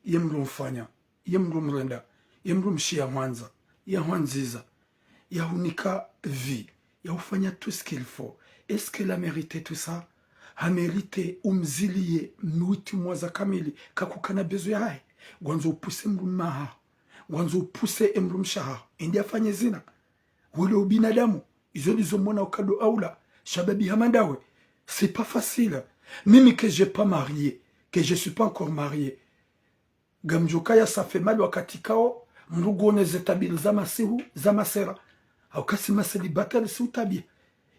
Ye mdru mfanya, ye mdru mrenda, ye mdrumshe yahwandza, yahwandziza, yahunika vie, yahufanya tout ce qu'il faut. Est-ce qu'elle a mérité tout ça ? Ha mérité umziliye mwiti mwaza kamili, kakukana besoin yahahe ? Ngwandzo upuse mdrumme haho, ngwandzo upuse emdrumshe haho, ende yafanye zina. Wele ubinadamu, izo ndizo mwana ukado aula, shababi hama ndawe. C'est pas facile. Mimi que j'ai pas marié, que je suis pas encore marié. Ngamdjo kaya ça fait mal wakati kao, mdru nguone ze tabiri za masihu, za masera. Hauka si ma célibataire si utabiha.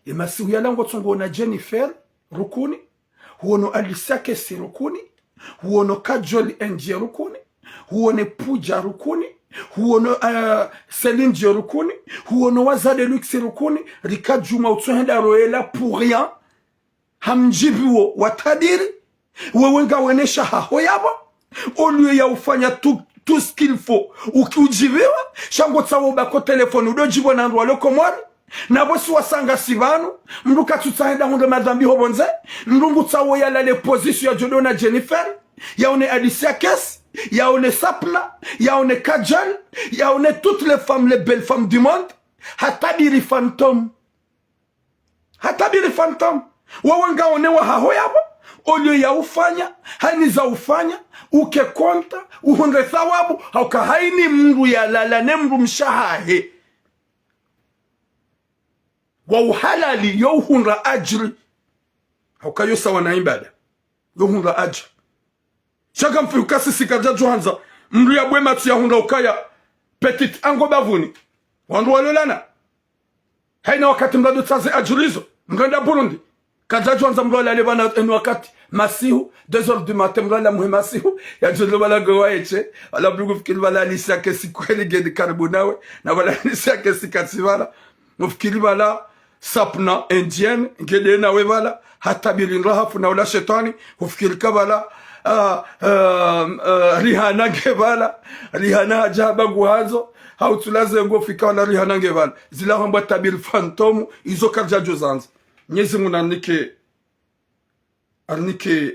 Ye masihu yala ngotsongo ona Jennifer, Rukuni, huono Alicia Keys Rukuni, huono Kajol N J Rukuni, huone Pooja Rukuni, huono, eh, Celine Dion Rukuni, huono Waza Deluxe Rukuni, rika djumwa utsohenda roela pour rien. Hamdjipvi wo watabiri, wewe ngawenesha haho yapvo, au lieu ya ufanya tout, tout ce qu'il faut, uki udjipviwa, sha ngotsaho ubaki ho telefoni, udo djipvo na wandru walo Komori, na pvo si wasanga si pvanu, mdru katsutsaha henda hundre madhambi ho pvondze, mdru ngutsaho yalale position ya djo ona Jennifer, yaone Alicia Keys, yaone Sapna, yaone Kajol, yaone toutes les femmes, les belles femmes du monde, hatabiri fantôme. Hatabiri fantôme. Wewe ngaone wa haho yapvo, au lieu ya ufanya, hayini za ufanya, uke konta, uhundre thawabu, hauka hayini mdru yalala ne mdrumshe hahe wa uhalali, yo uhundra adjiri. Hauka yo sawa na ibada. Yo uhundra adjiri. Sha ngamfikiri uka sisi karidjadjo handza mdru yabwe matso yahundra ukaya petite ango bavuni. Wandru walolana. Hayina wakati mdru ado tsaha ze adjiri zo, mdru enda Burundi. Karidjadjo handza mdru alale pvanu eni wakati, masihu, deux heures du matin, mdru ala muhe masihu, yadjiri pvala ngo waeshe, pvala mdru ngufikiri pvala Alicia Keys kweli ngeni karibu nawe, na pvala Alicia Keys katsi pvala. Ngufikiri pvala Sapna Indienne, ngede nawe pvala, hatabiri ndrahafu na ula shetwani, hufikiri ka pvala, ah, ah, ah, Rihanna nge pvala, Rihanna hadja hamba nguhandzo, hautsula ze ngo fika pvala Rihanna nge pvala. Zila hambwa tabiri fantôme, izo karidjadjo zandza. Mnyezi Mungu narinike, arinike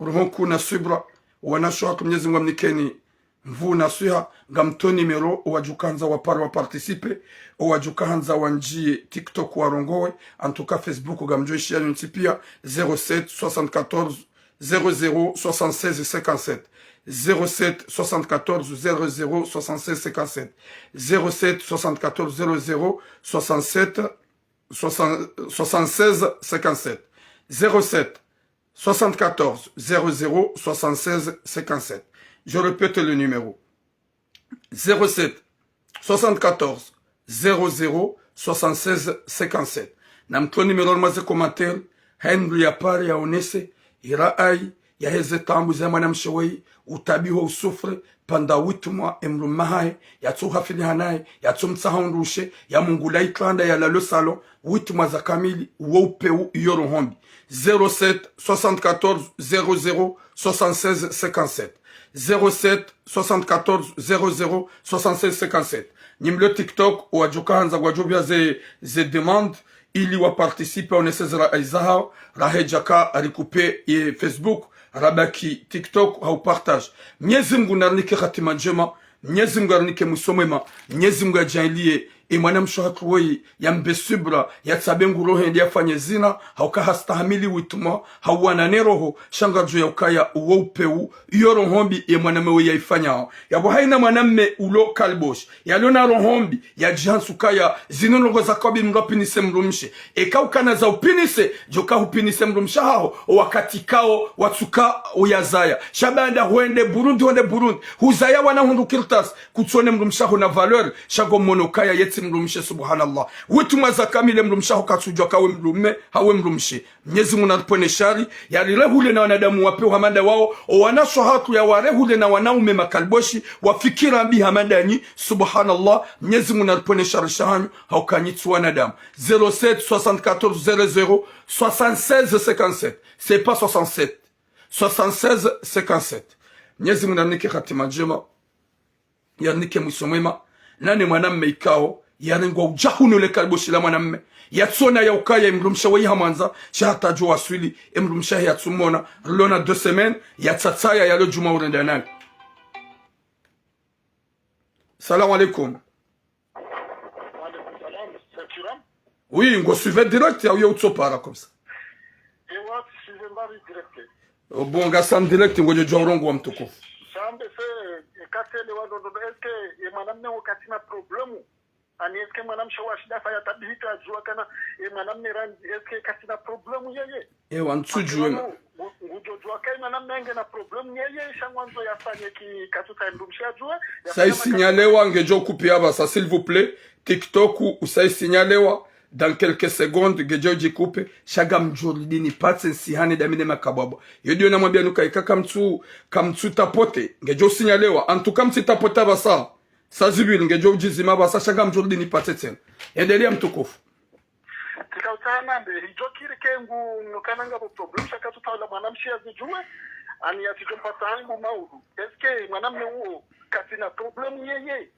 roho nkuu na subra, wanasho haka Mnyezi Mungu amnikeni nvuu na swiha, ngamtowo numéro, owadjo ka handza wa parler wa participer, owadjo ka handza wandjiye TikTok warongowe, en tout cas Facebook ngamdjo ishiya yontsi piya, zéro sept soixante-quatorze zéro zéro soixante-seize cinquante-sept. Zéro sept soixante-quatorze zéro zéro soixante-seize cinquante-sept. Zéro sept soixante-quatorze zéro zéro soixante-sept, soixante, soixante-seize cinquante-sept. Zéro sept soixante-quatorze zéro zéro soixante-seize cinquante-sept. Je répète le numéro. Zéro sept soixante-quatorze zéro zéro soixante-seize cinquante-sept. Namtowe numéro harumwa ze commentaire, hayini mdru ya parler yaonese, ira ayi, yaheze taabu za mwanamshe weyi, utabiho usouffre, pendant huit mois, emdrume hahe, yatso uhafiliha naye, yatso mtsaha undrushe, yamungula itranda yalalo salon, huit mois za kamili, uwo upewu iyo roho mbi. Zéro sept soixante-quatorze zéro zéro soixante-seize cinquante-sept. Zéro sept soixante-quatorze zéro zéro soixante-seize cinquante-sept. Nyi mlio TikTok, owadjo ka handza ngwadjo piya ze, ze demande, ili wa participe, waonese ze rai zahao, rahedja ka rikupe ye Facebook, rabaki TikTok, hau partage. Mnyezi Mngu narinike hatima ndjema, Mnyezi Mngu arinike mwiso mwema, Mnyezi Mngu yadjaanliye, ye mwanamshe hatru woyi, yambe subra, yatsabe ngurohe ndi yafanye zina, hauka hastahamili witmwa, hauwana ne roho, sha ngadjo ya ukaya uwo upeu, iyo roho mbi ye mwanamme we yaifanyao. Yapvo haina mwanamme ulo kalboshi, yalo na roho mbi, yadjihantsi ukaya, zinu ndrongo za kabi mdru apvinise mdrumshe. Eka ukana za upvinise, djoka hupvinise mdrumshe haho, o wakati kao, watsuka uyazaya. Sha baanda hwende Burundi, hwende Burundi, huzaya wana hundru kartasi, kutsone mdrumshe haho na valeur, sha ngo mwono ukaya yetsi mdrumshe, subhanallah. Witmwa za kamili mdrumshe haho katsudjuwa ka we mdrumme, hau we mdrumshe. Mnyezi Mngu naripvwene shari, yarirehule na wanadamu wapve hama nda wao, o wanashe hatru yawarehule na wanaume makalboshi, wa fikira mbi hama nda nyi, subhanallah, Mnyezi Mngu naripvwene shari shahanyu, hauka nyi tsi wanadamu. Zéro sept soixante-quatorze zéro zéro soixante-seize cinquante-sept. C'est pas soixante-sept. Soixante-seize cinquante-sept. Mnyezi Mngu narinike hatima ndjema. Yarinike mwiso mwema. Nane mwanamme ikao, yarengwa udja hunu le kalboshi la mwanamme. Yatsona ya ukaya ye mdrumshe waye hamwandza, sha hata djo waswili, ye mdrumshe hahe yatsumona, rilo na deux semaines, yatsatsaya yalo djuma urenda naye. Salam alaykum. Wa alaykum salam. C'est Thuram ? Oui, ngo suivre direct, ya uyo utsopara comme ça. Ewa, suivre mbali direct. O, bon, ngasi en direct, ngodjo djuwa urongowa mtukufu. Shambe se, e, katele wa nono, est-ce que, e, mwanamme wo katsina problème ? Ani est-ce que mwanamshe wa shida faya tabihi tu adjuwa kana, e, mwanamme randzi, est-ce que katsina problème yeye ? Ewa, ntsudjuwe ma. Ngu-, ngudjo djuwa kayi mwanamme ngena problème yeye, sha ngwandzo yafanye ki katsuta mdrumshe adjuwe, yafanye. Sa isignalewa, ngedjo kupe apvasa, s'il vous plaît. TikTok, usa isignalewa. Dans quelques secondes, ngedjo djikupe, sha ngamdjo rudi nipatse nsihane damine makabwabwa. Yo ndiyo namwambia nuka ika kamtsu, kamtsu tapote, ngedjo signalewa. En tout cas, mtsi tapote apvasa. Sa zibili, ngedjo udjizima apvasa, sha ngamdjo rudi nipatse tsena. Endelea mtukufu. Tsika utsaha nambe, hidjo kiri ke ngu nukana ngapvo problème, sha katsutsaha ola mwanamshe yazidjuwe, ani yatsidjo mpatsa hangu maudu. Est-ce que mwanamme uwo katsina problème yeye ?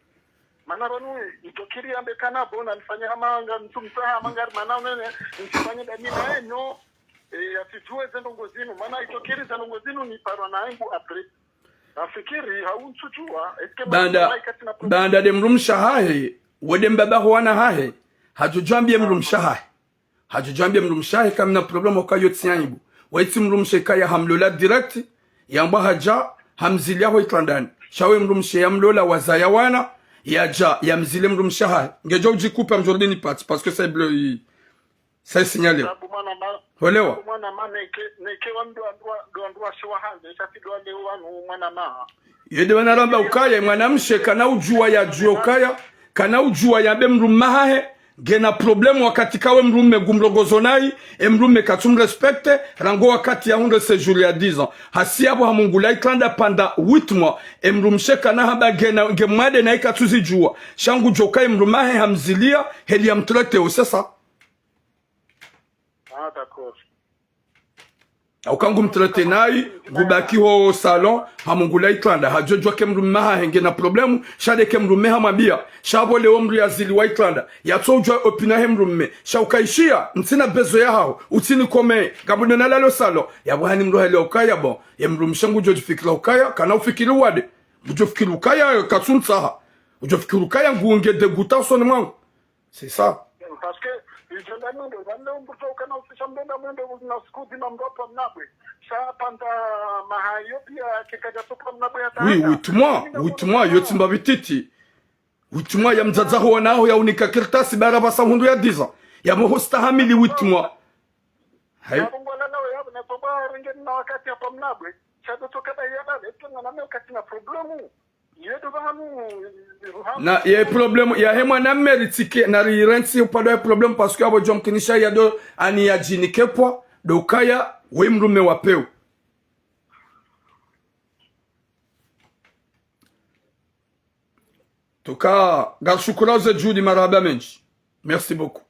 Mana pvanu, hidjo kiri yambe kana bona, nifanye hama nga mtsu mtsaha, hama ngari mana unene, nifanye damina enyo, e, yatsidjuwe ze ndrongo zinu. Mana hidjo kiri ze ndrongo zinu niparwa na hangu après. Nafikiri, hau ntsudjuwa, est-ce que baanda, mama ika tsina problème ? Baanda nde mdrumshe hahe, wo nde mbaba ho wana hahe, hadjudjuwa mbiye mdrumshe hahe. Hadjudjuwa mbiye mdrumshe hahe, kamna problème, oka yo tsi aibu. Waye tsi mdrumshe kaya hamlola direct, yambwa hadja, hamziliya ho itrandani. Sha we mdrumshe yamlola wazaya wana, yadja, yamzile mdrumshe hahe. Ngedjo udjikupe ngamdjo rudi nipatse, parce que ça est bleu, sa isignalewa. Sabu mwana ma-, Olewa. Sabu mwana ma neke, neke wandru, wandru, wandru washe wa handze, sha tsi ndo wale wanu mwana ma. Yede wana ramba ukaya, mwanamshe kana udjuwa yadjuwe ukaya, kana udjuwa yambe mdrumme hahe, ngena problème wakati kawe mdrumme ngumrongozo nayi, e mdrumme katsumrespecte, rangu wakati yahundre séjour ya dix ans. Hasi yapvo hamungula itranda pendant huit mois, e mdrumshe kana hamba ngena, nge mwade nayi katsuzidjuwa. Sha ngudjo ukaya e mdrumme hahe hamziliya, heli yamtraite o, c'est ça. Ah, d'accord. Hauka ngumtraite nayi, ngubaki ho salon, hamungula itranda, hadjodjuwa ke mdrumme hahe ngena problème, sha nde ke mdrumme hamwambiya, sha pvo leo mdru yaziliwa itranda, yatso udjuwa opinion he mdrumme, sha ukaishiya, ntsina besoin yahaho, utsini kome, ngapvo ndo nalalo salon, yapvo hani mdru hale ukaya bon, ye mdrumshe ngudjo djifikira ukaya, kana ufikiri wade, ngudjo fikiri ukaya, katsuntsaha, ngudjo fikiri ukaya ngu nge dégoûtant usoni mwangu. C'est ça. Parce que, idjo nda mwendo, wale umbuto ukana usisha mdru nda mwendo, na siku dzima mdru apva mnabwe. Sha pvanda maha yo piya, keka dja topva mnabwe hata. Oui, hata. Huit mois, huit mois, yo tsi mbapvi ntiti. Huit mois ya mdzadze ho wana haho ya unika kartasi, bara pvasa hundru ya dix ans. Ya mhostahamili huit mois. Hai. Ya bongo lala we ya, na bongo arenge na wakati apva mnabwe. Sha ndo toka ba ya ba, eto na name wakati na problème. Na ye problème yahe mwanamme ritsike, na rirentsi upande wa problème, parce que yapvo djo mkinisha ya ndo ani yadjinike pvwa, ndo ukaya, we mdrumme wa peu. En tout cas, ngarishukuru ze juhudi, marahaba mendji. Merci beaucoup.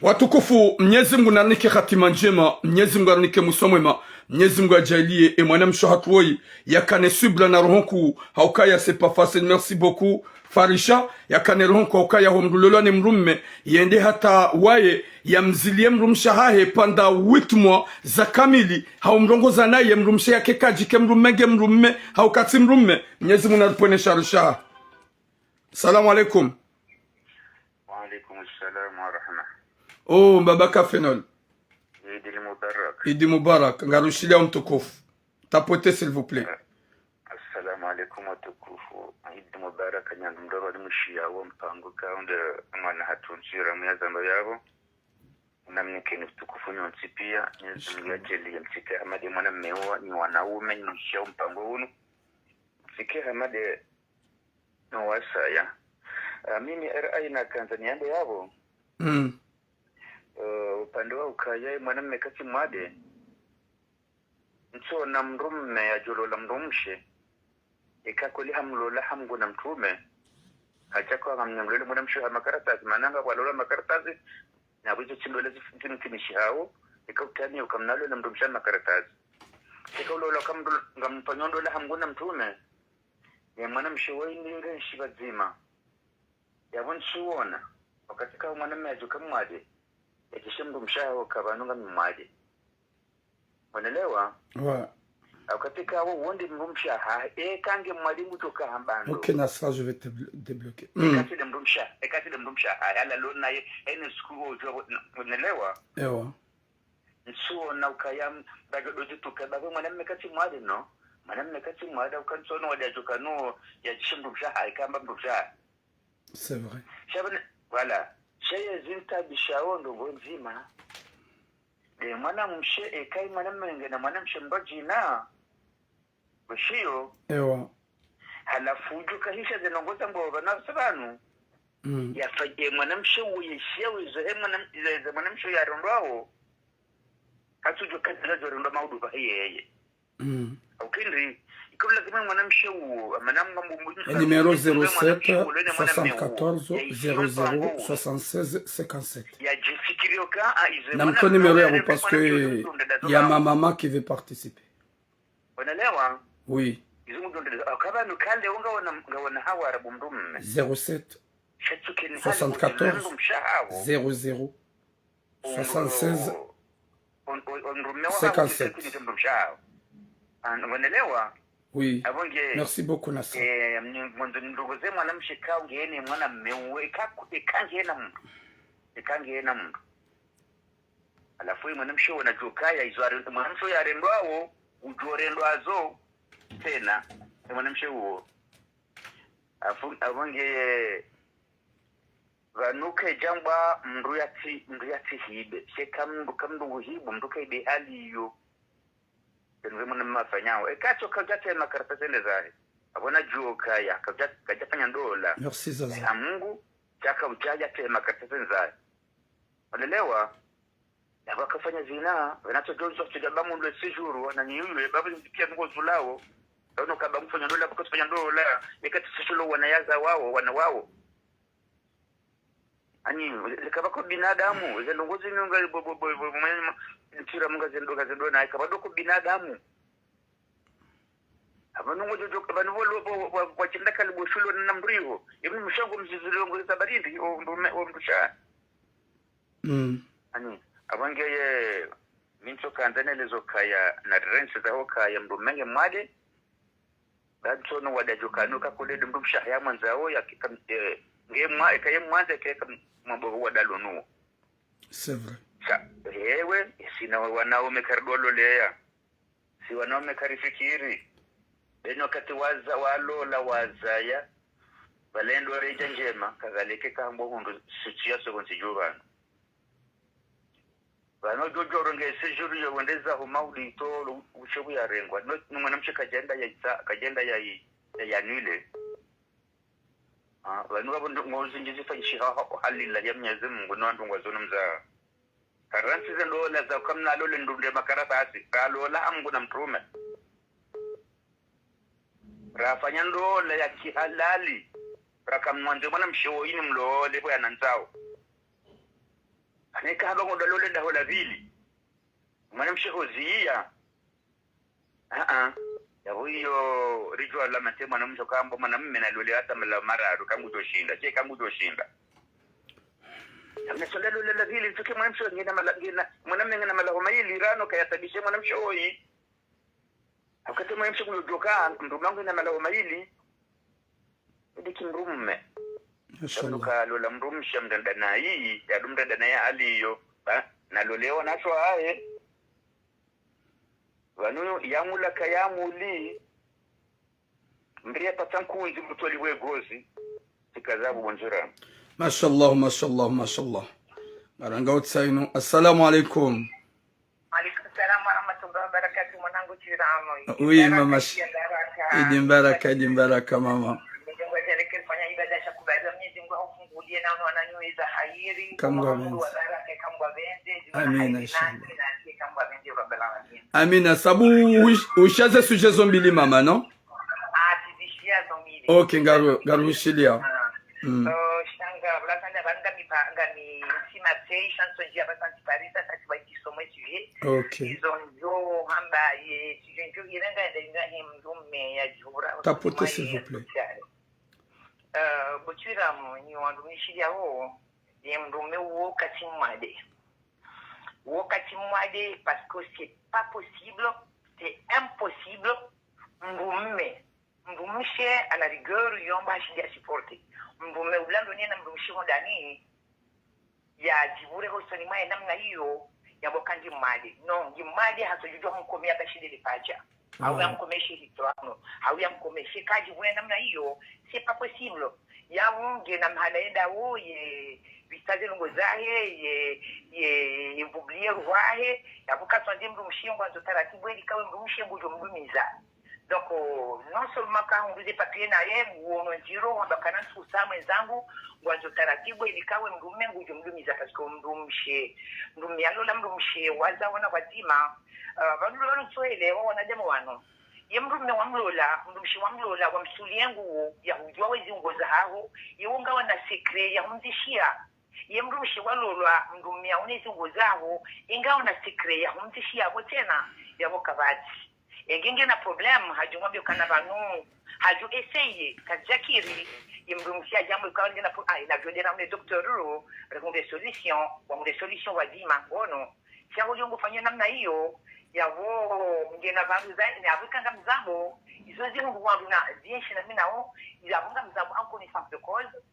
Watukufu, Mnyezi Mngu narinike hatima ndjema, Mnyezi Mngu arinike mwiso mwema, Mnyezi Mngu adjaanliye, e mwanamshe hatru woyi, yakane subra na roho nkuu, haukaya c'est pas facile, merci beaucoup, Farisha, yakane roho nkoka ya ho mdru lolwa ne mdrumme, yende hata waye, yamzilie mdrumshe hahe pvanda huit mois za kamili, hau mrongoza naye mdrumshe yake kadjike mdrumme nge mdrumme, hau katsi mdrumme. Mnyezi Mungu naripvwene sha risha. Salamu alaikum. Wa alaikum salam wa rahma. Oh, Baba Kafenol. Idi Mubarak. Idi Mubarak. Ngarushilia mtukufu. Tapote, s'il vous plaît. Assalamu alaikum watukufu. Idi Mubarak, nyandu mdrwa ni mshiya wo mpango kaunde mwana hatru nzira muyazamba yabo. Namnikeni utukufu nyontsi pia, Mnyezi Mungu yadjaanlie mtsike Hamade mwana mmewa, nyi wanaume, nyi mshiya wo mpango unu. Mtsike Hamade no wasaya. Ah, mimi R I nakandza niyambe yabo. Mm. Eh, upande wa ukaya, mwanamme katsi mwade. Ntsuona mdrumme yadjolola mdrumshe, eka kweli hamlola ha Mngu na mtrume, hadja kwa ngamnamlole mwanamshe ha makaratasi, mana ngapvo walola makaratasi, na bwizo tsi ndola zif-, zimkinishihawo, eka utani ukamnalola mdrumshe ha makaratasi. Eka ulola ukamdol-, ngamfanyo ndola ha Mngu na mtrume, ye mwanamshe woyi ninge nshi pvadzima. Yapvo ntsuona, wakati kawo mwanamme yadjoka mwade, yadjishe mdrumshe haho ka pvanu ngami mwade. Mwanelewa? Ouais. Wakati kawo wondi mdrumshe hahe, eka nge mwade ngudjoka hamba ndo. Ok, Nasra, je vais te blo-, débloquer. Hmm. Eka tsi nde mdrumshe, eka tsi nde mdrumshe hahe, yalalo naye, ene siku wodjo, mwanelewa? Ewa. Ntsuona ukaya, bago dozi tuka, bago mwanamme katsi mwade no, mwanamme katsi mwade, uka ntsuona wade yadjoka no, yadjishe mdrumshe hahe, kamba mdrumshe hahe. C'est vrai. Sha pvanu, voilà. Sha ye zintabishawo ndrongo ndzima. Nde mwanamshe eka yi mwanamme nge na mwanamshe mdru djina. Mshiyo. Ewa. Halafu udjo kahisha ze ndrongo za mbo pvanu pvanu. Mm. Yafa ye mwanamshe uwo yeshiya wizo he mwanam-, ze, ze mwanamshe yarendwawo. Katsudjo kandza djo rendwa maudu pvahe yeye. Mm. Ukindri, iko lazima mwanamshe uwo, mana mngambo mbu-, e numéro mwanamshe uwo, zéro sept, soixante-quatorze, zéro zéro, soixante-seize, cinquante-sept. Yadjifikiri oka, ah, izo. Namtso numéro yabo parce que il y a ma maman qui veut participer. Wanelewa? Oui. Izo mdondele, ah, ka pvanu kale, ngaona, ngaona ha Warabu mdrumme. Zéro sept, soixante-quatorze, zéro zéro, soixante-seize, cinquante-sept. Wanelewa? Oui. Apvo nge, merci beaucoup, Nasra. Eh, mwandzo mrongoze mwanamshe ka ngena mwanamme uwo, eka, eka ngena mdru. Eka ngena mdru. Halafu ye mwanamshe uwo nadjokaya, izo are-, mwanamshe uwo yarendwawo, udjo rendwa zo, tsena, ye mwanamshe uwo. Afu-, apvo nge, pvanu kedjambwa mdru yatsi, mdru yatsi hibe. She ka mdru, ka mdru nguhibu, mdru kahibe hali iyo. Pvanu pve mwana mafanyao. Eka tso kaudja tsaha makaratasi ende zahe. Apvo nadjokaya, kaudja, kadjafanya ndola. Merci, Zaza. Ha Mngu, sha kaudja yatsaha makaratasi ende zahe. Wanelewa? Yapvo akafanya zina, pvanu tso djo zo, tso djamba mundru e séjour, na nyi uyo, e baba nzikia nungo zulawo. Pvanu kaba ngufanya ndola, pvako tsufanya ndola, eka tsi séjour wana yaza wawo, wana wawo. Ani, ze kapvako binadamu, ze ndrongo zinu nga bo, bo, bo, bo, mwenye ma-, ntira munga ze ndrongo, ze ndrongo na, kapvadoko binadamu. Apvanu ngo djo, djo, apvanu pvo lo, pvo, pvo, pvo, pvo, tsinda kali bo shulo na mdru iho. Yemni mshango mzizilo ngo za barindi, o mdrume, o mdrushe. Mm. Ani, apvo nge ye, mi ntso kandza nelezo kaya, na rentsi zaho kaya, mdrume nge mwade, ba ntsono wade yadjoka no ka kule nde mdrumshe hahe yamwandzao, ya kika, eh, nge mwa-, eka ye mwandza, eka, eka mwambo wade yalo no. C'est vrai. Sha, ewe, sina wanaume karidjo loleya. Si wanaume karifikiri. Beno wakati waza, walola, wazaya. Pvale ndo redja ndjema, kadhalika kahambwa hundru, situation pvontsi djuu pvanu. Pvanu djo djo renge séjour yo wende zaho maudito, ushebu yarengwa. No, no mwanamshe kadjenda ya itsa, kadjenda ya i-, ya yanile. Ah, pvanu pvapvo ndrongo zindji zifanyishiha ha, ha, halila ya Mnyezi Mungu, no wandru ngwazono mza. Karantsi ze ndola za kamna lole ndru nde makaratasi, kalola ha Mngu na mtrume. Rafanya ndola ya kihalali, rakamwandze mwanamshe woyi ni mlole pvo yanandzao. Ane kahamba ngo ndalole daho la pvili. Mwanamshe hoziya. Ah, ah. Yapvo iyo ridjuwa lamante mwanamshe kamba mwanamme nalole hata malaho mararu kangudjoshinda, she kangudjoshinda. Namna sonda lola la pvili, ntsuke mwanamshe ngena mala-, ngena, mwanamme ngena malaho mayili, rano kayasabishe mwanamshe oyi. Wakati mwanamshe kuyodjoka, mdrume wangu ngena malaho mayili. Ndiki mdrumme. Mashallah. Yaluka lola mdrumshe mdranda nayi, yadu mdranda nayi aliyo. Ba, nalole wanasho aye. Pvanu yamula kayamuli. Mdri yapatsa nkundzi mutoli we gozi. Tsikaza bu bonjora. Mashallah, mashallah, mashallah. Maranga utsainu. Assalamu alaikum. Alaikum salam wa rahmatullahi wa barakatuh. Mwanangu Chiramo. Oui, mama. Idi mbaraka, idi mbaraka, mama. Kamgwa benzi. Amina, inshallah. Amina, sabu ush-, ushaze sujet zo mbili, mama, non? Ok, ngaru-, ngarushiliya. Mm. Ok. Tapoter, s'il vous plaît. Bo Chiramo, nyi wandru mishiliyawo, ye mdrume wo kati mwade. Wo kati mwade, parce que c'est pas possible, c'est impossible. Mdrume, mdrumshe, à la rigueur, yomba hashindi ya supporter. Mdrume ula ndo nena mdrumshe hondani, yadjipvure hosoni mwaye namna iyo, yambo ka ngi mwade. Non, ngi mwade, hatsodjudjuwa humkomeya bashile le pacha. Hau yamkomeshe hitrano. Hau yamkomeshe kadjipvure namna iyo, c'est pas possible. Yapvo ngena mahala yendawo, ye, vitaze ndrongo zahe, ye, ye, ye mvubuliye ruhu yahe, yapvo katswandze mdrumshe ngwandzo taratibu, eli kawe mdrumshe ngudjo mdumiza. Donc, euh, non seulement kahundru ze papier naye, nguono ndziro, wamba kana ntsusa mwenzangu, ngwandzo taratibu, eli kawe mdrume ngudjo mdumiza, parce que mdrumshe, mdrume yalola mdrumshe, waza wana wadzima, euh, pvanu pvanu tsoelewa wanadamu wanu. Ye mdrume wamlola, mdrumshe wamlola, wamsuliye nguo, yahudjuwa we ziungo zahaho, ye wo ngawana secret, yahumdzishiya. Ye mdrumshe walolwa, mdrume yaone ziungo zaho, ye ngawana secret, yahumdzishiya pvo tsena, yapvo kapvatsi. Enge ngena problème, hadjo mwambiya kana pvanu, hadjo essayer, kadjakiri, ye mdrumshe hadjambo ikawa ngena pro-, ah, inavyo ndena mune docteur ro, rehundre solution, wahundre solution wadzima, ngono. Sha holiho ngufanya namna iyo, yapvo ngena pvanu za, ne apvo ika ngamzambo, izo zinu ngu wandru na, zienshi na mi nawo, yapvo ngamzambo en connaissance de cause,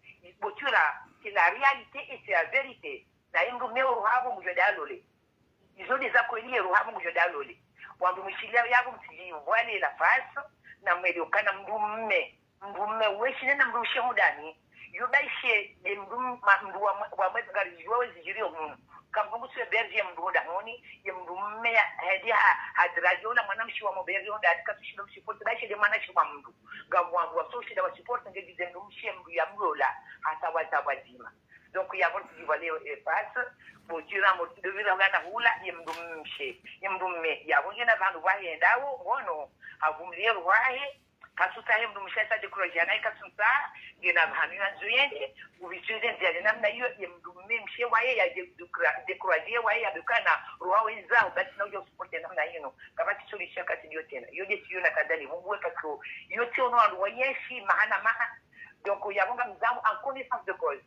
bo Chiramo, c'est la réalité et c'est la vérité. Naye mdrume wo ruhu yapvo ngudjo dalole. Izo nde za kweli ye ruhu yapvo ngudjo dalole. Wandru mishiliya yapvo mtsidji voile la face, na mwelewe kana mdrume. Mdrume weshi nena mdrumshe hondani. Yo baishe, ye mdru ma-, mdru wa mwe-, wa mwe ngaridjuwa we zidjiriyo hunu. Kamdru ngutsu héberger ye mdru hondahoni, ye mdrume ya, hedi ha, hadrage ola mwanamshe wa mhéberger hondani, katsushinda msupporter, baishe nde mwanamshe wa mdru. Ngapvo wandru watsoshinda wasupporter, nge dize mdrumshe mdru yamlola, hata waza wadzima. Donc, yapvo tsidji voile, eh, face, bo Chiramo tsidovira hula na hula, ye mdrumshe, ye mdrume, yapvo ngena pvanu pvwahendawo, ngono, havumilie ruhu yahe, katsutsaha ye mdrumshe yasa décourager naye katsutsaha, ngena pvanu yandzo yende, uvitsuze ndzia ne namna iyo, ye mdrume mshe waye ya dé-, découra-, décourager waye ya bekana, ruhu wenza, ubati na udjo supporter namna inu, kapvatsi solution katsi ndiyo tsena, iyo nde tsiyo na kandani, mungu we katso, iyo tsiono wandru wayenshi, maha na maha, donc yapvo ngamzambo en connaissance de cause.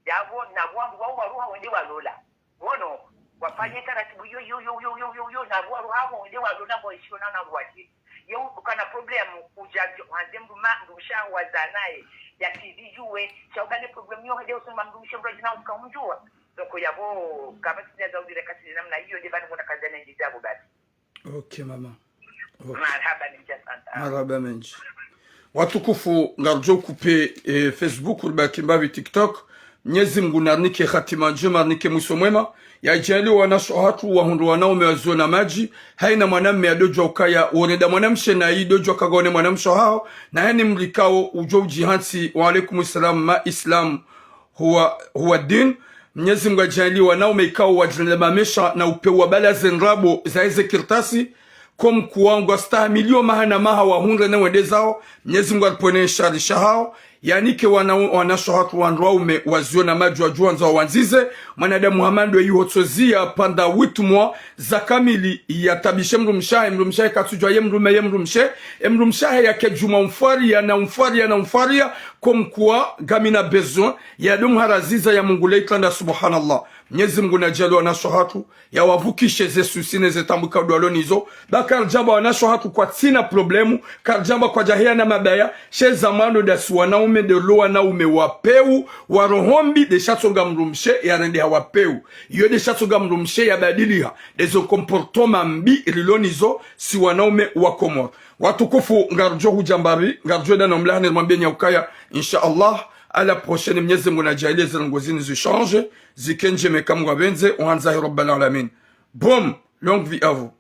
Yapvo, na wandru wawo waruha wende walola. Ngono, wafanye taratibu yo, yo, yo, na wandru wawo wende walola, ngwaishio na, na wandru waje. Ye ukana problème, udja, handze mdru ma, mdrumshe waza naye, ya tsidjuwe, sha ubale problème yo, hende usoni mwa mdrumshe mdru adjina uka umdjuwa. Donc, yapvo, kapvatsi ndzia za udjire katsi namna iyo, nde pvanu muna kandza na ndiza yapvo basi. Ok, mama. Ok. Marahaba mendji, asante. Marahaba mendji. Watukufu, ngarudjo couper, eh, Facebook, ribaki mbapvi TikTok. Mnyezi Mngu narinike hatima ndjema, narinike mwiso mwema. Yadjaanlie wanashe wahatru wahundru wanaume waziona madji. Haina mwanamme yadodjua ukaya, worenda mwanamshe na yidodjua kagone mwanamshe haho. Na heni mlikao udjo udjihantsi. Wa alaikum salam, ma Islam huwa, huwa din. Mnyezi Mngu yadjaanlie wanaume ikao wadjilinde mamesha na upewa bala ze ndrabo za eze kartasi. comme quoi ngwastahamilio maha na maha wahundre ne wende zao. Mnyezi Mungu aripvwene shari shahao, yanike wana, wanashe hatru wandru waume waziona madjwadjwa nza wawandzize. Mwanadamu hama ndo iho tsozi ya panda huit mois za kamili yatabishe mdrumshe wahe, mdrumshe wahe katsudjwa ye mdrume ye mdrumshe, e mdrumshe wahe yake djuma umfwaria na umfwaria na umfwaria, comme quoi ngamina besoin ya domu haraziza ya Mungu le itranda, subhanallah. Mnyezi Mungu nadjaaliye wanashe hatru yawavukishe ze soucis ne ze taabu ikao ndo walo nizo. Ba karidjamba wanashe hatru kwatsina problème, karidjamba kwadjahea na mabaya, she za mwando ndasi wanaume ndelo wanaume wa peu, wa roho mbi, nde sha tsonga mdrumshe yarendeha wa peu. Iyo nde sha tsonga mdrumshe yabadiliha, nde zo comportement mbi rilo nizo si wanaume wa Komori. Watukufu, ngaridjo hudja mbapvi, ngaridjo enda na mlahani rimwambieni ya ukaya, insha Allah, à la prochaine, Mnyezi Mungu nadjaaliye ze ndrongoo zinu zi change, zike ndjema eka Mungu apvendze, uhandza hi Rabbal Alamin. Boum, longue vie à vous.